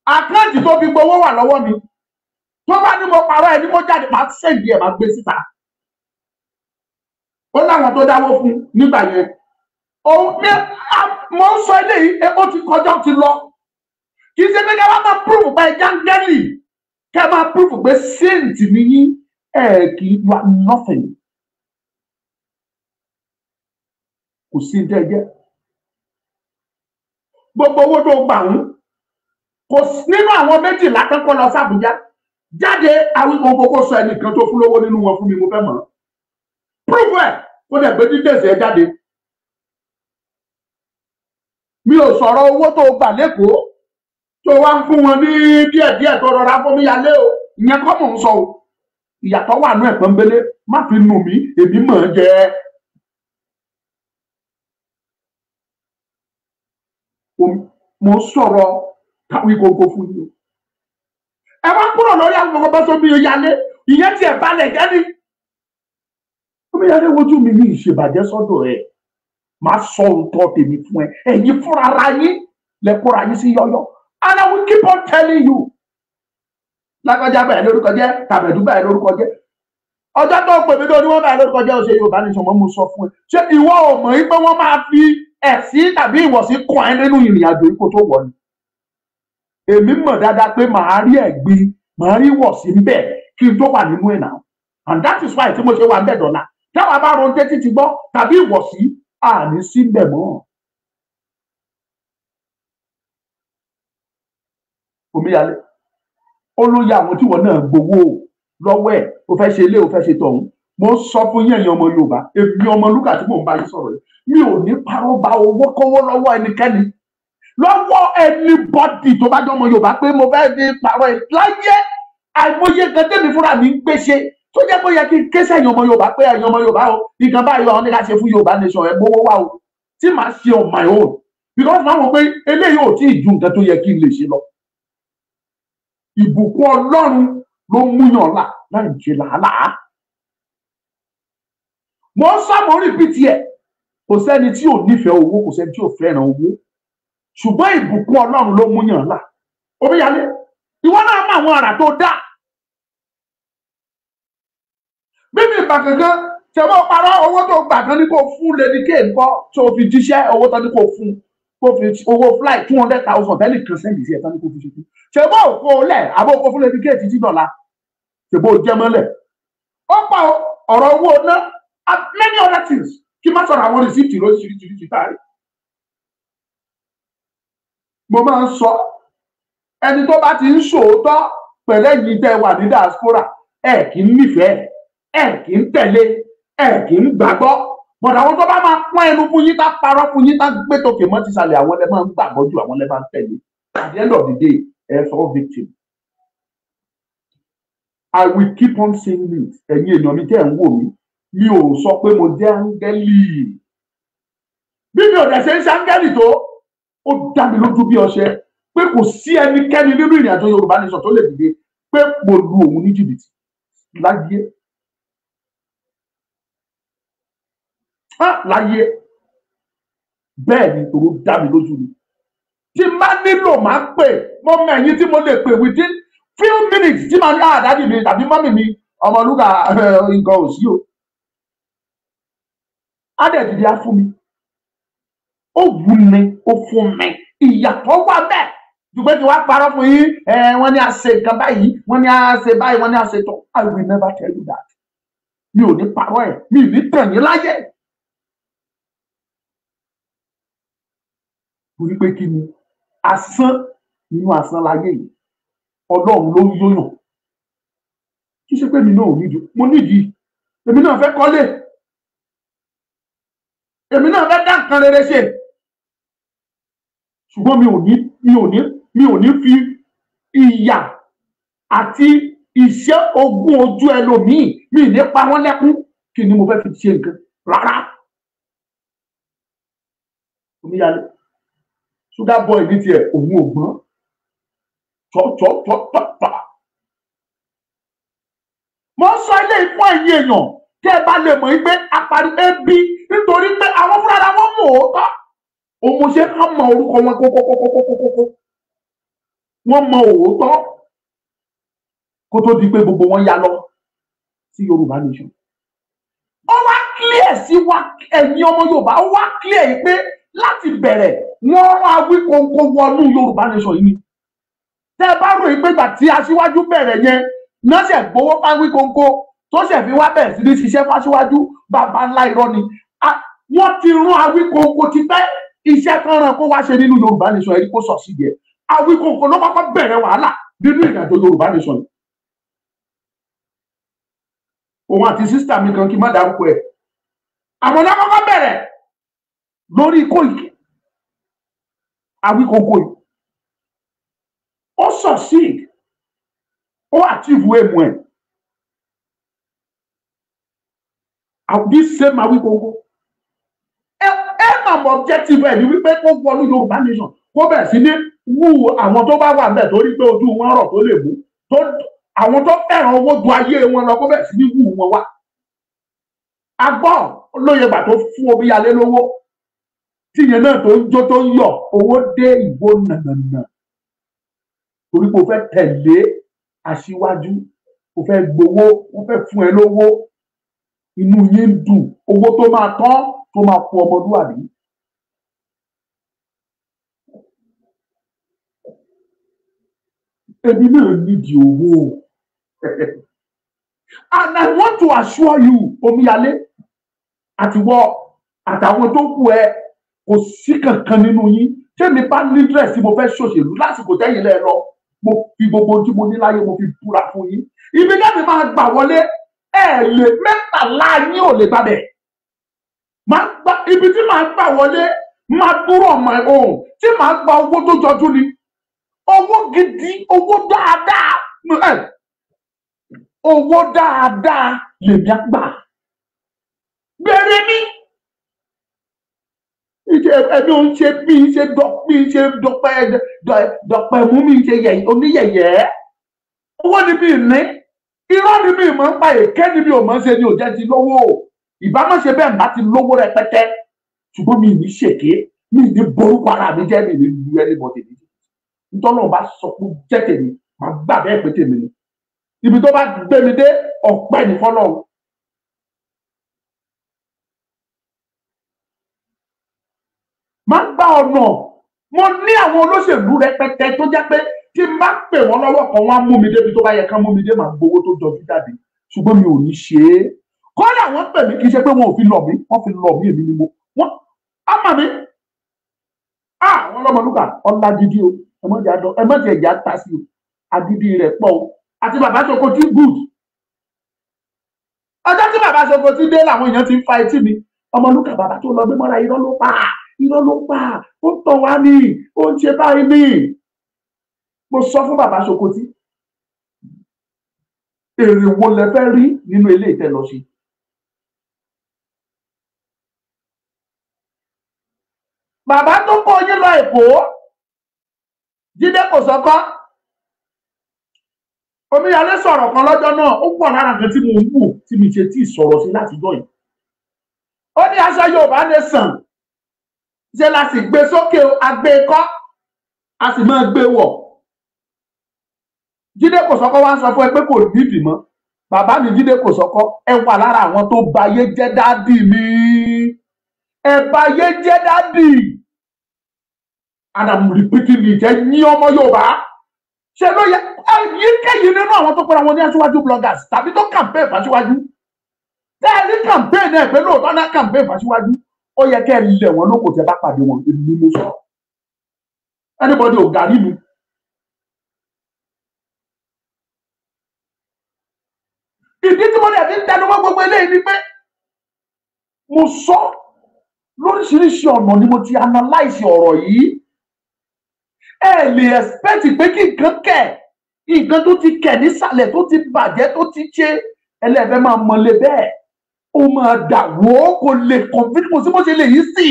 Àkáǹtì tó fi gbowó wà lọ́wọ́ mi. Tó bá ní mo parọ́ ẹ ní mo jáde, máa sẹ́ǹdì ẹ̀, máa gbé síta. Ó láwọn tó dáwó fún nígbà yẹn. Mo ń sọ eléyìí, ó ti kọjá, ó ti lọ. Kì í ṣe pé ká wá máa prove pé jáńgẹ́lì, ká máa prove pé saint ni yín, ẹ kì í wá nothing. Kò sí ní tẹ́ jẹ́. Gbogbo owó tó gbà ń kò nínú àwọn 12 tán kó lọ sí Àbújá. Jáde Awíkonko kó sọ ẹnìkan tó fún lówó nínú wọn fún mi, mo fẹ́ mọ̀. Prove ẹ̀ kó dẹ̀ gbé details ẹ jáde. Mi ò sọ̀rọ̀ owó tó gbà lẹ́kọ̀ọ́ tó wá ń fún wọn ní díẹ̀díẹ̀ tó rọra fún mi yálé o, ìyẹn kọ́ mò ń sọ o. Ìyàtọ̀ wà nú ẹ̀ pọ́nbélé, má fi nù mí, èmi mọ̀ ọ́n jẹ. Mo sọ̀rọ̀ Awíkonko fún yín o. Ẹ wá kúrò lórí Awíkonko bọ́ sómi yálé, ìyẹn tiẹ̀ balẹ̀ jẹ́ ni. Omi yálé wojú mi ní ìṣèbàjẹ́ sọ́dọ̀ ẹ̀. Máa sọ òótọ́ tèmi fún ẹ, ẹ̀yin fúnra ara yín lẹ kóra yín sí yọ́yọ́. And I will keep on telling you. Lágbájá báyìí lórúkọ jẹ́, tàbẹ̀dú báyìí lórúkọ jẹ́. Ọjọ́ tó pè mí lórí wọn báyìí lórúkọ jẹ́, ó ṣe Yorùbá nation mọ́, mo sọ fún ẹ. Ṣé ìwọ ò mọ̀ pé wọ́n máa fi ẹ̀sín tàbí ìwọ̀sí kàn ẹ́ nínú ìrìn àjò ipò tó wọ̀ ni? Èmi mọ̀ dáadáa pé màá rí ẹ̀gbin, màá rí ìwọ̀sí ń bẹ̀ kí n tó wà nínú ẹ̀ náà. And that is why tí mo ṣe wà ń bẹ̀ dọ̀la. Táwa bá ron tẹ́tí ti gbọ́ tàbí ìwọ̀sí, àní sí ń bẹ̀ mọ́. Omíyalé ó ló yá àwọn tí wọn náà gbowó lọ́wọ́ ẹ̀, ó fẹ́ ṣe ilé, ó fẹ́ ṣe tọ̀hún. Mo sọ fún yín ẹ̀yin ọmọ Yorùbá, èmi Ọmọlúkà tí mò ń bá yín sọ̀rọ̀ yìí, mi ò ní parọ́ gba owó kówó lọ́wọ́ ẹnikẹ́ni, lọ́wọ́ anybody tó bá jẹ́ ọmọ Yorùbá pé mo fẹ́ fi parọ́ ẹ̀ láyé. Àìmọye nǹkan tẹ́mi fúnra mi ń gbé ṣe tó jẹ́ pé ó yẹ kí n ké sẹ́yìn ọmọ Yorùbá pé ẹ̀yin ọmọ Yorùbá o, nǹkan báyìí ọ̀hún ní ká ṣe fún Yorùbá nation, ẹ̀ mówó wá o, tí màá ṣe on my own, because màá wọ pé eléyìí ò tí ì ju nǹkan tó yẹ kí n lè ṣe lọ. Ìbùkún Ọlọ́run ló múyàn là láì ṣe làálàá. Mo ń sọ, mo ń rìpítì ẹ̀, kò sẹ́ni tí ò nífẹ̀ẹ́ owó, kò sẹ́ni tí ò fẹ́ràn owó, ṣùgbọ́n ìbùkún Ọlọ́run ló múyàn là. Omíyalé, ìwọ náà mọ àwọn àrà tó dá. Bíbí ìgbà kankan tẹ̀wọ́ parọ́ owó tó gbà kan ní kó fún Lady K ńkọ́ tó fi jíṣẹ́ owó tán ní kó fún, kó fi owó fly 200,000 tẹ́lẹ̀ kan sẹ́ndì sí ẹ̀ tán ní kó fi ṣe kú. Ṣèbó òkú lẹ̀ àbó òkú fún Lady K títí dọ̀la, ṣèbó jẹ́ mọ́lẹ̀. Ó pa ọ̀rọ̀ owó ná and many other things kí má sọ̀rọ̀ àwọn rìsíìtì lóríṣiríṣi táàrí. Mo máa ń sọ ẹni tó bá ti ń ṣòótọ́ pẹ̀lẹ́ yìí tẹ́ wà ní diaspora, ẹ kì í nífẹ̀ẹ́, ẹ kì í tẹ̀lé, ẹ kì í gbàgbọ́. But àwọn tó bá máa pọ́n ẹnu fún yín, tá parọ́ fún yín, tá gbé tòkè mọ́ tìsàlẹ̀, àwọn lẹ máa ń gbàgbọ́ jù, àwọn lẹ máa ń tẹ̀lé. At the end of the day, ẹ sọ victim. I will keep on saying it. Ẹ̀yin èèyàn mi tẹ́ ẹ̀ ń wò mí, mi ò sọ pé mo jẹ́ áńgẹ́lì. Bí mi ò dẹ̀ ṣe ń ṣe áńgẹ́lì tó, ó dá mi lójú bí ọṣẹ pé kò sí ẹnikẹ́ni nínú ìrìn àjò Yorùbá Nation tó lè dìde pé mo lu òun ní jìbìtì láyé. Láyé bẹ́ẹ̀ ni, tòró dá mi lójú ni. Tí n bá nílò máa pè, mo mọ ẹ̀yin tí mo lè pè within few minutes tí màá ní àdájì mi tàbí mọ́mì mi, Ọmọlúkà nǹkan ò sí o. Á dẹ̀ dìde á fún mi. Ó wù mí, ó fún mi. Ìyàtọ̀ wà bẹ́ẹ̀. Ṣùgbọ́n tí wàá parọ́ fún yín, wọ́n ní a ṣe nǹkan báyìí, wọ́n ní a ṣe báyìí, wọ́n ní a ṣe tán. I will never tell you that. Mi ò ní parọ́ ẹ̀, mi ò ní tàn yín láyé. Torí pé kí ni asán nínú asán láyé yìí, Ọlọ́run ló ń yóyàn. Kí ṣe pé mi náà ò nídìí, mo nídìí, èmi náà fẹ́ kọ́lé, èmi náà fẹ́ dá nǹkan rere ṣe. Ṣùgbọ́n mi ò ní fi ìyà àti iṣẹ́ ogún ojú ẹlòmíì, mi ní pa wọ́n lẹ́kún, kí ni mo fẹ́ fi ṣe nǹkan rárá. Omíyalé sugar boy ní tiẹ̀, òun ò gbọ́n tọ́tọ́tọ́tọ́. Mo sọ ilé ìfún ẹ̀yin èèyàn kí ẹ bá lè mọ̀ pé apari ebi, nítorí pé àwọn fúnra wọn mọ̀ ó tọ́. Òun ṣe ká mọ orúkọ wọn kókókókókókó. Wọ́n mọ òótọ́ kó tó di pé gbogbo wọn yá lọ sí Yorùbá Nation. Ó wá clear sí wa ẹ̀yin ọmọ Yorùbá, ó wá clear yìí pé láti bẹ̀rẹ̀ wọ́n rán Awíkonko wọnú Yorùbá Nation yìí ni. Tẹ́ ẹ bá rò yìí pé ìgbà tí aṣíwájú bẹ̀rẹ̀ yẹn náà ṣẹ̀ gbowó fáwíkonko tó ṣẹ̀ fi wá bẹ̀rẹ̀ sí ní ṣiṣẹ́ fáṣíwájú, bàbá ńlá irọ́ ni. Wọ́n ti rán Awíkonko tipẹ́, iṣẹ́ kan rán kó wá ṣe nínú Yorùbá Nation ẹ̀rí kó sọ sí yẹ. Awíkonko ló kọ́kọ́ bẹ̀rẹ̀ wàhálà nínú ìrìnàjò Yorùbá Nation yìí. Òun àti sísítà mi kan kí n má dárúkọ ẹ̀. Àwọn náà kọ́kọ́ bẹ̀rẹ̀ lórí Kóìkì Awíkonko yìí. Ó succeed, ó achieve èèmù ẹ̀. This same Awíkonko aim and objective ẹ̀ ni wípé kó wọnú Yorùbá Nation, kó bẹ̀rẹ̀ sí ní wú àwọn tó bá wà ńbẹ̀ torí pé ojú wọn rọ̀ tó lè mú, àwọn tó fẹ́ràn owó ju ayé wọn lọ, kó bẹ̀rẹ̀ sí ní wú wọn wá. Agbọ́ lóye gbà tó fún Omíyalé lówó, tíyẹn náà tó ń jó tó ń yọ̀, owó dé ìbò nànànà. Torí pé o fẹ́ tẹ̀lé aṣíwájú, o fẹ́ gbowó, o fẹ́ fún ẹ lówó, inú yín ń dùn, owó tó máa tán tó máa fún ọmọlúwàbí. Èmi náà nídìí owó. And I want to assure you, Omíyalé, àtiwọ́ àtàwọn tó kù ẹ, kò sí kankan nínú yín. Tẹ́mi bá ní dírẹ̀sì mo fẹ́ ṣòṣèlú lásìkò tẹ́yìn lẹ́ lọ, mo fi gbogbo ohun tí mo ní láyé mo fi búra fún yín. Ibi dábì máa gbà wọlé, ẹ lè mẹ́tàlá yín ò lè gbàbẹ̀. Máa gba ibi tí màá gbà wọlé, máa dúró on my own, tí màá gba owó tó jọjú ni. Owó gidi, owó dáadáa, owó dáadáa lèmi á gbà. Bẹ̀rẹ̀ mi. Ẹbí ò ń ṣe bí ń ṣe dọ̀pẹ̀ mú mi ṣe oníyẹ̀yẹ́. Owó ni mi ní, irọ́ ni mi mọ̀ ń pa, èké ni mi ò mọ̀ ń ṣe ni ò jẹ́ ti lówó. Ìbámu ṣe bẹ́ẹ̀ bá ti lówó rẹpẹtẹ. Ṣùgbọ́n mi ní ṣèké, mi ní borúkọ ara mi jẹ́, mi ní lu anybody ní. Nítorí náà bá sọ pé jẹ́ tèmi, màá gbà bẹ́ẹ̀ pé tèmi ni. Ibi tó bá gbé mi dé, ọ̀pẹ́ ní fọ́lọ́run. Máa gba ọ̀nà. Mo ní àwọn olóṣèlú rẹpẹtẹ tó jẹ́ pé tí n bá pè wọ́n lọ́wọ́ kan, wọ́n á mú mi débi tó bá yẹ kán mú mi dé, màá gbowó tó jọjú jáde. Ṣùgbọ́n mi ò ní ṣe é. Kọ́lá wọ́n pè mí, kì í ṣe pé wọn ò fi lọ̀ mí, wọ́n fi lọ̀ mí, èmi ni mo. Wọ́n á mà mí. Àwọn ọlọ́mọlúkà ọ̀la gidi o, ẹ má jẹ́ ìyá ta sí o, agídí rẹ̀ pọ̀ o. Àti bàbá Sokoti good. Ọjọ́ tí bàbá Sokoti dé làwọn èèyàn ti ń fa etí mi. Ọmọlúkà bàbá tó lọ gbé mọ́ra irọ́ ló pa, irọ́ ló pa, ó ń tàn wá ní, ó ń ṣe báyìí ní. Mo sọ fún bàbá Sokoti, èrè wo lẹ fẹ́ rí nínú ilé ìtẹ́ lọ sí? Bàbá tó kó yín lọ Èkó, Jídé Kòsọ́kọ́, Omíyalé sọ̀rọ̀ kan lọ́jọ́ náà, ó pọ̀ lára kan tí mo ń wò tí mi ṣe tí sọ̀rọ̀ sí látijọ́ yìí. Ó ní aṣọ Yorùbá lè sàn, ṣe la sì gbé sókè, agbé kọ́, a sì máa gbé wọ̀. Jídé Kòsọ́kọ́ wá ń sọ fún ẹ pé kò nídìí mọ́. Bàbá mi Jídé Kòsọ́kọ́, ẹ wà lára àwọn tó bayé jẹ́ dádì mi. Ẹ bayé jẹ́ dádì. And I'm repeating it, ẹ yín ọmọ Yorùbá. Ṣé ló yẹ ẹyíkéyìí nínú àwọn tó pera wọn ní aṣíwájú bloggers tàbí tó campaign fàṣíwájú? Tẹ́ ẹ ní campaign náà pé lóòótọ́ náà campaign fàṣíwájú, ó yẹ kẹ́ ẹ lẹ̀ wọ́n lóko tẹ́ bá pàdé wọn, èmi mo sọ. Anybody ò gàrí mi. Ìdí tí mo dẹ̀ fi ń tẹnumọ́ gbogbo eléyìí ni pé mo sọ lóríṣiríṣi ọ̀nà ni mo ti analyse ọ̀rọ̀ yìí. Ẹ lè expect pé kí nǹkan kẹ̀, nǹkan tó ti kẹ̀ nísàlẹ̀ tó ti bàjẹ́ tó ti ṣe, ẹlẹ́fẹ́ máa mọ̀lẹ́ bẹ́ẹ̀, ó máa dà wó, kò lè convince, kò sí bó ṣe lè yí sí,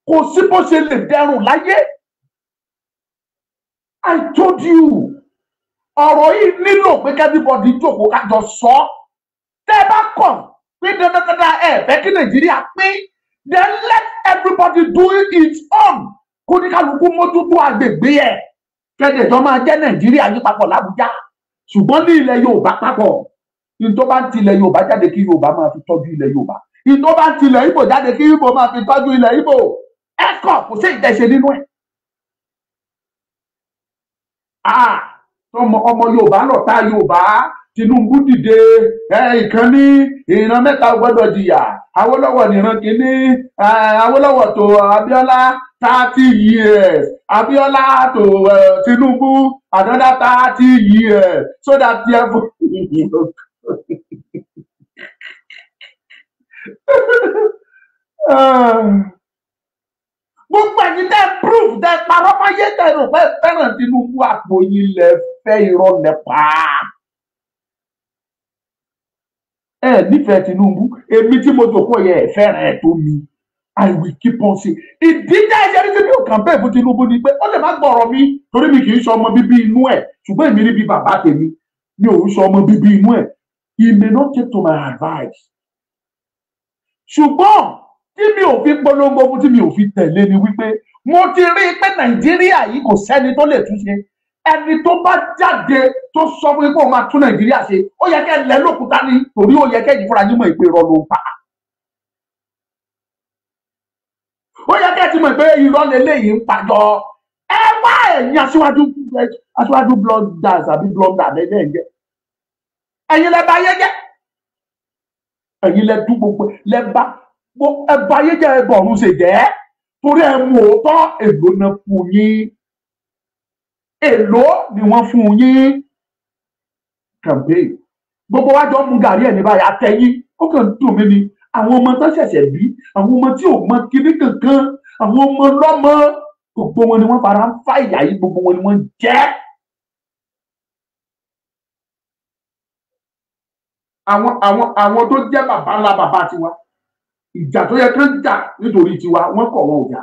kò sí bó ṣe lè dẹrùn láyé. I told you, ọ̀rọ̀ yìí nílò pé everybody jókòó kájọ sọ. Tẹ́ ẹ bá kọ̀ pé dandandandan ẹ fẹ́ kí Nàìjíríà pín, then let everybody do its own. Kó ní kálukú mójútó agbègbè ẹ̀, kẹ́dẹ̀jọ́ máa jẹ́ Nàìjíríà yí papọ̀ l'Ábújá, ṣùgbọ́n ní ilẹ̀ Yorùbá papọ̀. Ní tó bá ń tilẹ̀ Yorùbá jáde kí Yorùbá máa fi tọ́jú ilẹ̀ Yorùbá, ní tó bá ń tilẹ̀ Ìgbò jáde kí Ìgbò máa fi tọ́jú ilẹ̀ Ìgbò. Ẹ kọ̀, kò sí ìtẹ̀ṣe nínú ẹ̀. Ọmọ Yorùbá lọ̀tá Yorùbá, Tinubu dìde, ìkan ní ìran mẹ́ta gbọ́dọ̀ jìyà, Awólọ́wọ̀ níran kínní, Awólọ́wọ̀ tó Abíọ́lá 30 years, Abíọ́lá tó Tinubu another 30 years, so that therefore gbogbo ẹ̀yin tẹ́ proof tẹ́ parọ́ fáyé tẹ́ rò pé fẹ́ràn Tinubu, àpò yín lẹ fẹ́, irọ́ lẹ pa. Ẹ nífẹ̀ẹ́ Tinubu, èmi tí mo jòkó yẹ ẹ fẹ́ràn ẹ tó mi. I will keep on saying. Ìdí tẹ́ ẹ ṣe ní tí mi ò campaign fún Tinubu ni pé ó lè má gbọ́rọ̀ mi torí mi kì í ṣe ọmọ bíbí inú ẹ̀, ṣùgbọ́n èmi rí bí bàbá tèmi, mi ò ń ṣe ọmọ bíbí inú ẹ̀. He may not take to my advice. Ṣùgbọ́n tí mi ò fi polongo fún, tí mi ò fi tẹ̀lé ni wípé mo ti rí i pé Nàìjíríà yìí kò sẹ́ni tó lè túnṣe. Ẹni tó bá jáde tó sọ fún yín pé òun máa tún Nàìjíríà ṣe, ó yẹ kẹ́ lẹ́ lókúta ní, torí ó yẹ kẹ́ yìí fúnra yín mọ̀ pé irọ́ ló ń pa. Ó yẹ kẹ́ ti mọ̀ pé irọ́ leléyìí ń pàjọ. Ẹ wá ẹ̀yin aṣíwájú bloggers àbí blogger lẹ́yìn ẹ̀ jẹ́. Ẹ̀yin lẹ bà ayé jẹ́. Ẹ̀yin lẹ dún gbogbo lẹ bá ẹ bà ayé jẹ́, ẹ bọ̀run ṣe jẹ́. Torí ẹ mú òótọ́, èlò náà fún yín. Èlò ni wọ́n fún yín. Campaign. Gbogbo wa jọ mú gàrí ẹ̀ ní báyìí, àtẹ̀yìn. Ó kàn dùn mí ni. Àwọn ọmọ tó ṣẹ̀ṣẹ̀ bí, àwọn ọmọ tí ò mọ kíní kankan, àwọn ọmọ lọ́mọ, gbogbo wọn ni wọ́n fara ń fa ìyà yìí, gbogbo wọn ni wọ́n jẹ́. Àwọn tó jẹ́ bàbá ńlá bàbá tiwa, ìjà tó yẹ kán jà nítorí tiwa, wọ́n kọ̀ wọn ò jà.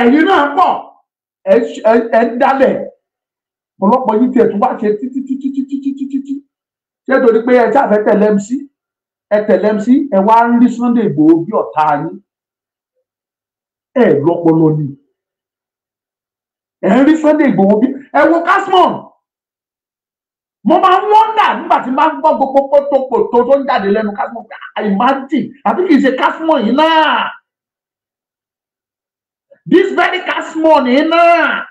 Ẹ̀yin náà pọ̀, ẹ̀ ń dálẹ̀. Ọ̀pọ̀lọpọ̀ yìí tiẹ̀ tún wá ṣe títí títí títí títí títí. Ṣé torí pé ẹ ṣàfẹ́ tẹ̀lé MC? Ẹ tẹ̀lé MC, ẹ wá ń rí Sunday Igboho bí ọ̀tá yín. Ẹ lọ́pọlọ ni. Ẹ ń rí Sunday Igboho bí ẹ wo Kasmon. Mo máa ń wọ́ndà nígbà tí máa ń gbọ́ gbogbo pótópótó tó ń jáde lẹ́nu Kasmon. Imagine, àbí kì í ṣe Kasmon yìí náà. This very Kasmon yìí náà.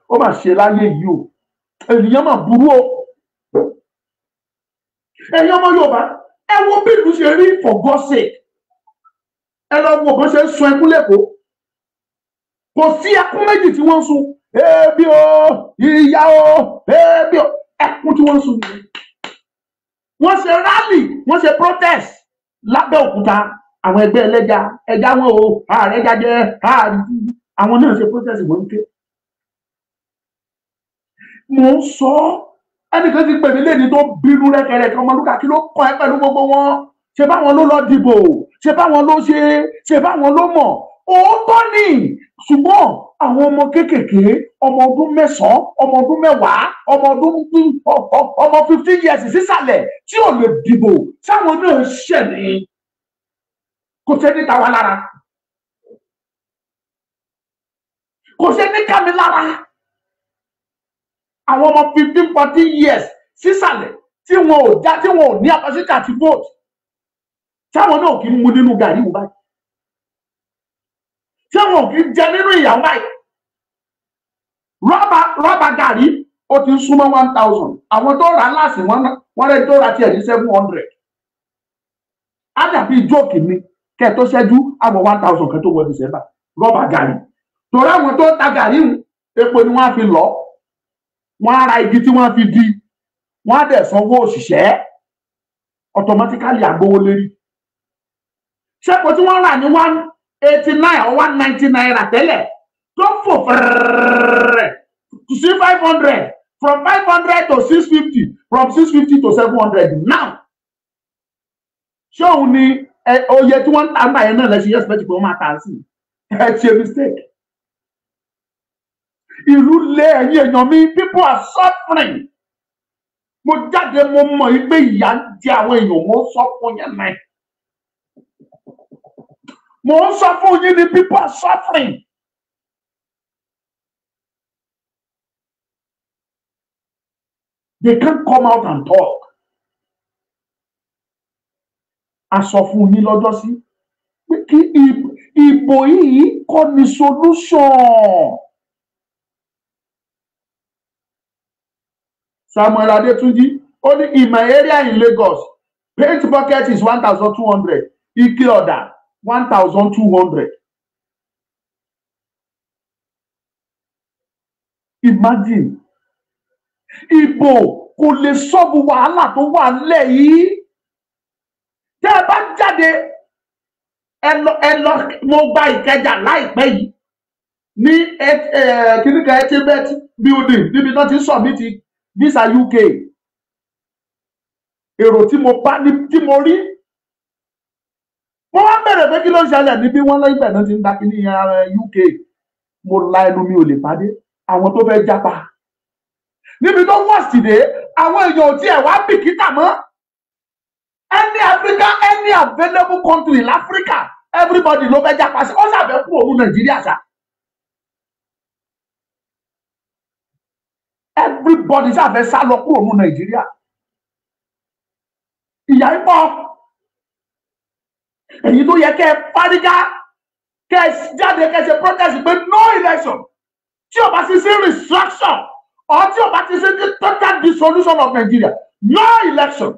Ó mà ṣe láyé yìí o, ènìyàn mà burú o. Ẹ̀yin ọmọ Yorùbá, ẹ wo bí ìlú ṣe rí, for God's sake. Ẹ lọ wo bó ṣe ń sun ẹkún lẹ́kọ̀ọ́. Kò sí ẹkún méjì tí wọ́n ń sun. Ebi o, ìyá o, ebi o. Ẹkún tí wọ́n ń sun nìyẹn. Wọ́n ṣe rally, wọ́n ṣe protest lábẹ́òkúta. Àwọn ẹgbẹ́ ẹlẹ́ja, ẹja wọn o, ààrẹ jajẹ, ààrẹ àwọn náà ṣe protest, wọ́n ń ké. Mò ń sọ, ẹnìkan ti pè mí lẹ́ni tó bínú rẹ́kẹrẹ́kẹ́, Ọmọlúkà kí ló kàn ẹ́ pẹ̀lú gbogbo wọn? Ṣe báwọn ló lọ dìbò? Ṣe báwọn ló ṣe? Ṣe báwọn ló mọ̀? Òótọ́ ni, ṣùgbọ́n àwọn ọmọ kéékèèké, ọmọ ọdún 9, ọmọ ọdún 10, ọmọ ọdún ọmọ 15 years sísàlẹ̀ tí ò lè dìbò, sáwọn náà ṣẹ̀ ní. Kò ṣe ní tàwa lára. Kò ṣe ní kàmí lára. Àwọn ọmọ 15, 14 years sísàlẹ̀ tí wọn ò já, tí wọn ò ní opportunity àti vote, táwọn náà kì í mu nínú gàrí wọn báyìí, tí wọn ò kì í jẹ nínú ìyàwó báyìí. Rọ́bà gàrí ó ti ń súnmọ́ 1000. Àwọn tó rà láàsì wọ́n rẹ̀ tó ra tiẹ̀ ní 700. Á dàbí jókì ni kẹ́ ẹ tó ṣẹ́jú àwọn 1000 kan tó wọ December rọ́bà gàrí. Torí àwọn tó ta gàrí epo ni wọ́n á fi lọ, wọ́n á ra igi tí wọ́n á fi di, wọ́n á dẹ̀ sanwó òṣìṣẹ́, automatically àgbówó lérí. Ṣẹ́pọ̀ tí wọ́n rà ní 189 or 190 naira tẹ́lẹ̀ tó fò fẹ́rẹ́rẹ́rẹ́ sí 500, from 500 to 650, from 650 to 700 now. Ṣé òun ni oye tí wọ́n ń ta ń báyẹn náà lẹ́sìn expect pé wọ́n máa ta sí? Ẹ ṣe mistake. Ìlú lé ẹ̀yin èèyàn mi, people are suffering. Mo jáde, mo mọ̀ yí pé ìyà ń jẹ àwọn èèyàn, mo ń sọ fún yẹn náà. Mo ń sọ fún yín ni people are suffering. They can't come out and talk. A sọ fún yín lọ́jọ́ sí pé kí ìbò yìí kọ́ ni solution. Samuel Adetunji, ó ní in my area in Lagos, paint bucket is 1200, ike ọ̀dà 1200. Imagine. Ìbò kò lè sọ́ọ̀bù wàhálà tó wà nílẹ̀ yìí. Tẹ́ ẹ bá jáde, ẹ lọ, mo gba Ìkẹjà láìpẹ́ yìí ní kìnìkan Etibet building níbi tó ti ń submit visa UK. Èrò tí mo bá ní tí mo rí, mo wá bẹ̀rẹ̀ pé kí ló ń ṣẹlẹ̀ níbí, wọ́n lẹ́yìn náà ti ń gba kíní UK. Mo la ẹnu mi ò lè pàdé àwọn tó fẹ́ jápa. Níbi tó wọ́ọ̀sì dé, àwọn èèyàn ò tiẹ̀ wá bìkítà mọ́. Any Africa, any available country l'Africa, everybody ló fẹ́ jápa sí. Ó ṣàfẹ́ kú òun Nàìjíríà ṣá. Everybody ṣàfẹ́ sá lọ kúrò ní Nàìjíríà. Ìyà ń pọ̀. Èyí tó yẹ kẹ́ ẹ fárígá, kẹ́ ẹ jáde, kẹ́ ẹ ṣe protest pé no election. Tí o bá ti sí restructure or tí o bá ti sí total dissolution of Nigeria, no election.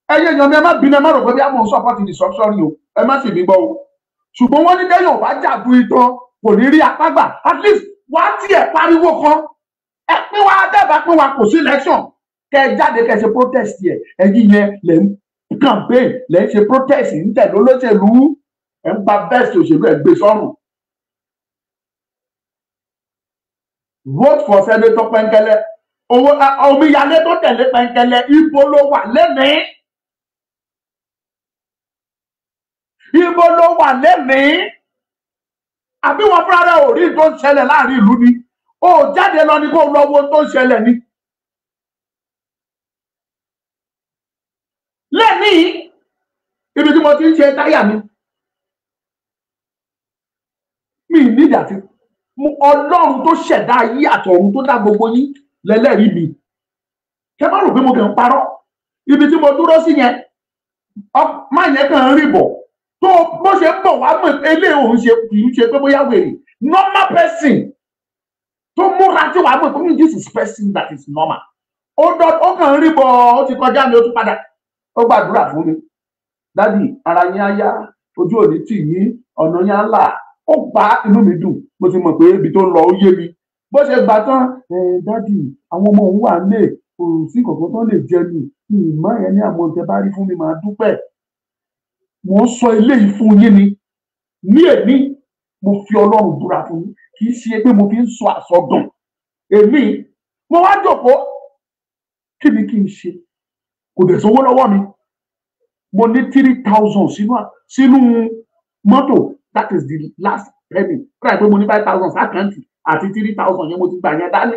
Ẹyẹ èèyàn mi, ẹ má bínú, ẹ má rò pé bí a mọ̀ ń support restructuring o, ẹ má sì mí gbọ́ o. Ṣùgbọ́n wọ́n ní dẹ́yìn ò bá jàdú itan kò ní rí apá gbà. At least wà á tiẹ̀ pariwo kan. Ẹ pín wa, dábàá pín wa, kò sí election. Kẹ́ ẹ jáde, kẹ́ ẹ ṣe protest yẹ. Ẹ̀yin yẹn lẹ ń campaign, lẹ ń ṣe protest, ń tẹ̀lé olóṣèlú, ẹ ń gba best òṣèlú ẹ gbé sọ́rùn. Vote for Senator Pẹ́ńkẹ́lẹ́. Owó omíyalé tó tẹ̀lé Pẹ́ńkẹ́lẹ́, ibo ló wà lẹ́nìí? Ibo ló wà lẹ́nìí? Àbí wọn fúnra rẹ̀ ò rí tó ń ṣẹlẹ̀ láàrin ìlú ni? Ó jáde lọ ni kó lọ wo tó ń ṣẹlẹ̀ ni. Lẹ́nìí, ibi tí mo ti ń ṣe táyà mi, mi nídìí àti Ọlọ́run tó ṣẹ̀dá ayé àtọ̀run tó dá gbogbo yín lẹ́lẹ́rìí mi. Kẹ́ má rò pé mo kàn ń parọ́. Ibi tí mo dúró sí yẹn, má yẹn kàn ń rìn bọ̀. Tó bó ṣe ń bọ̀ wá mọ̀ eléyìí òun ṣe kì í ṣe pé bóyá wèrè. Normal person tó múra tí wàá mọ̀ pé this is person that is normal. Ó kàn ń rìn bọ̀, ó ti kọjá mi, ó tún padà. Ó gbàdúrà fún mi. Dádì, ara yín á yá, ojú òní tì yín, ọ̀nà yín á là. Ó bá inú mi dùn, mo ti mọ̀ pé ibi tó ń lọ ó yé mi. Bó ṣe gbà tán, daddy, àwọn ọmọ òun wà lè kò sí kankan tó lè jẹ ní ìmọ̀ yẹn ní àwọn tẹ bá rí fún mi, màá dúpẹ́. Mo ń sọ eléyìí fún yín ni ní èmi, mo fi Ọlọ́run búra fún yín, kì í ṣe pé mo fi ń sọ àsọdùn. Èmi mo wá jókòó, kí ni kí n ṣe? Kò dẹ̀ sówó lọ́wọ́ mi. Mo ní 3,000 sínú mọ́tò, that is the last penny. Kúrò pé mo ní 5,000 sí account àti 3,000 yẹn, mo ti gbà yẹn dání.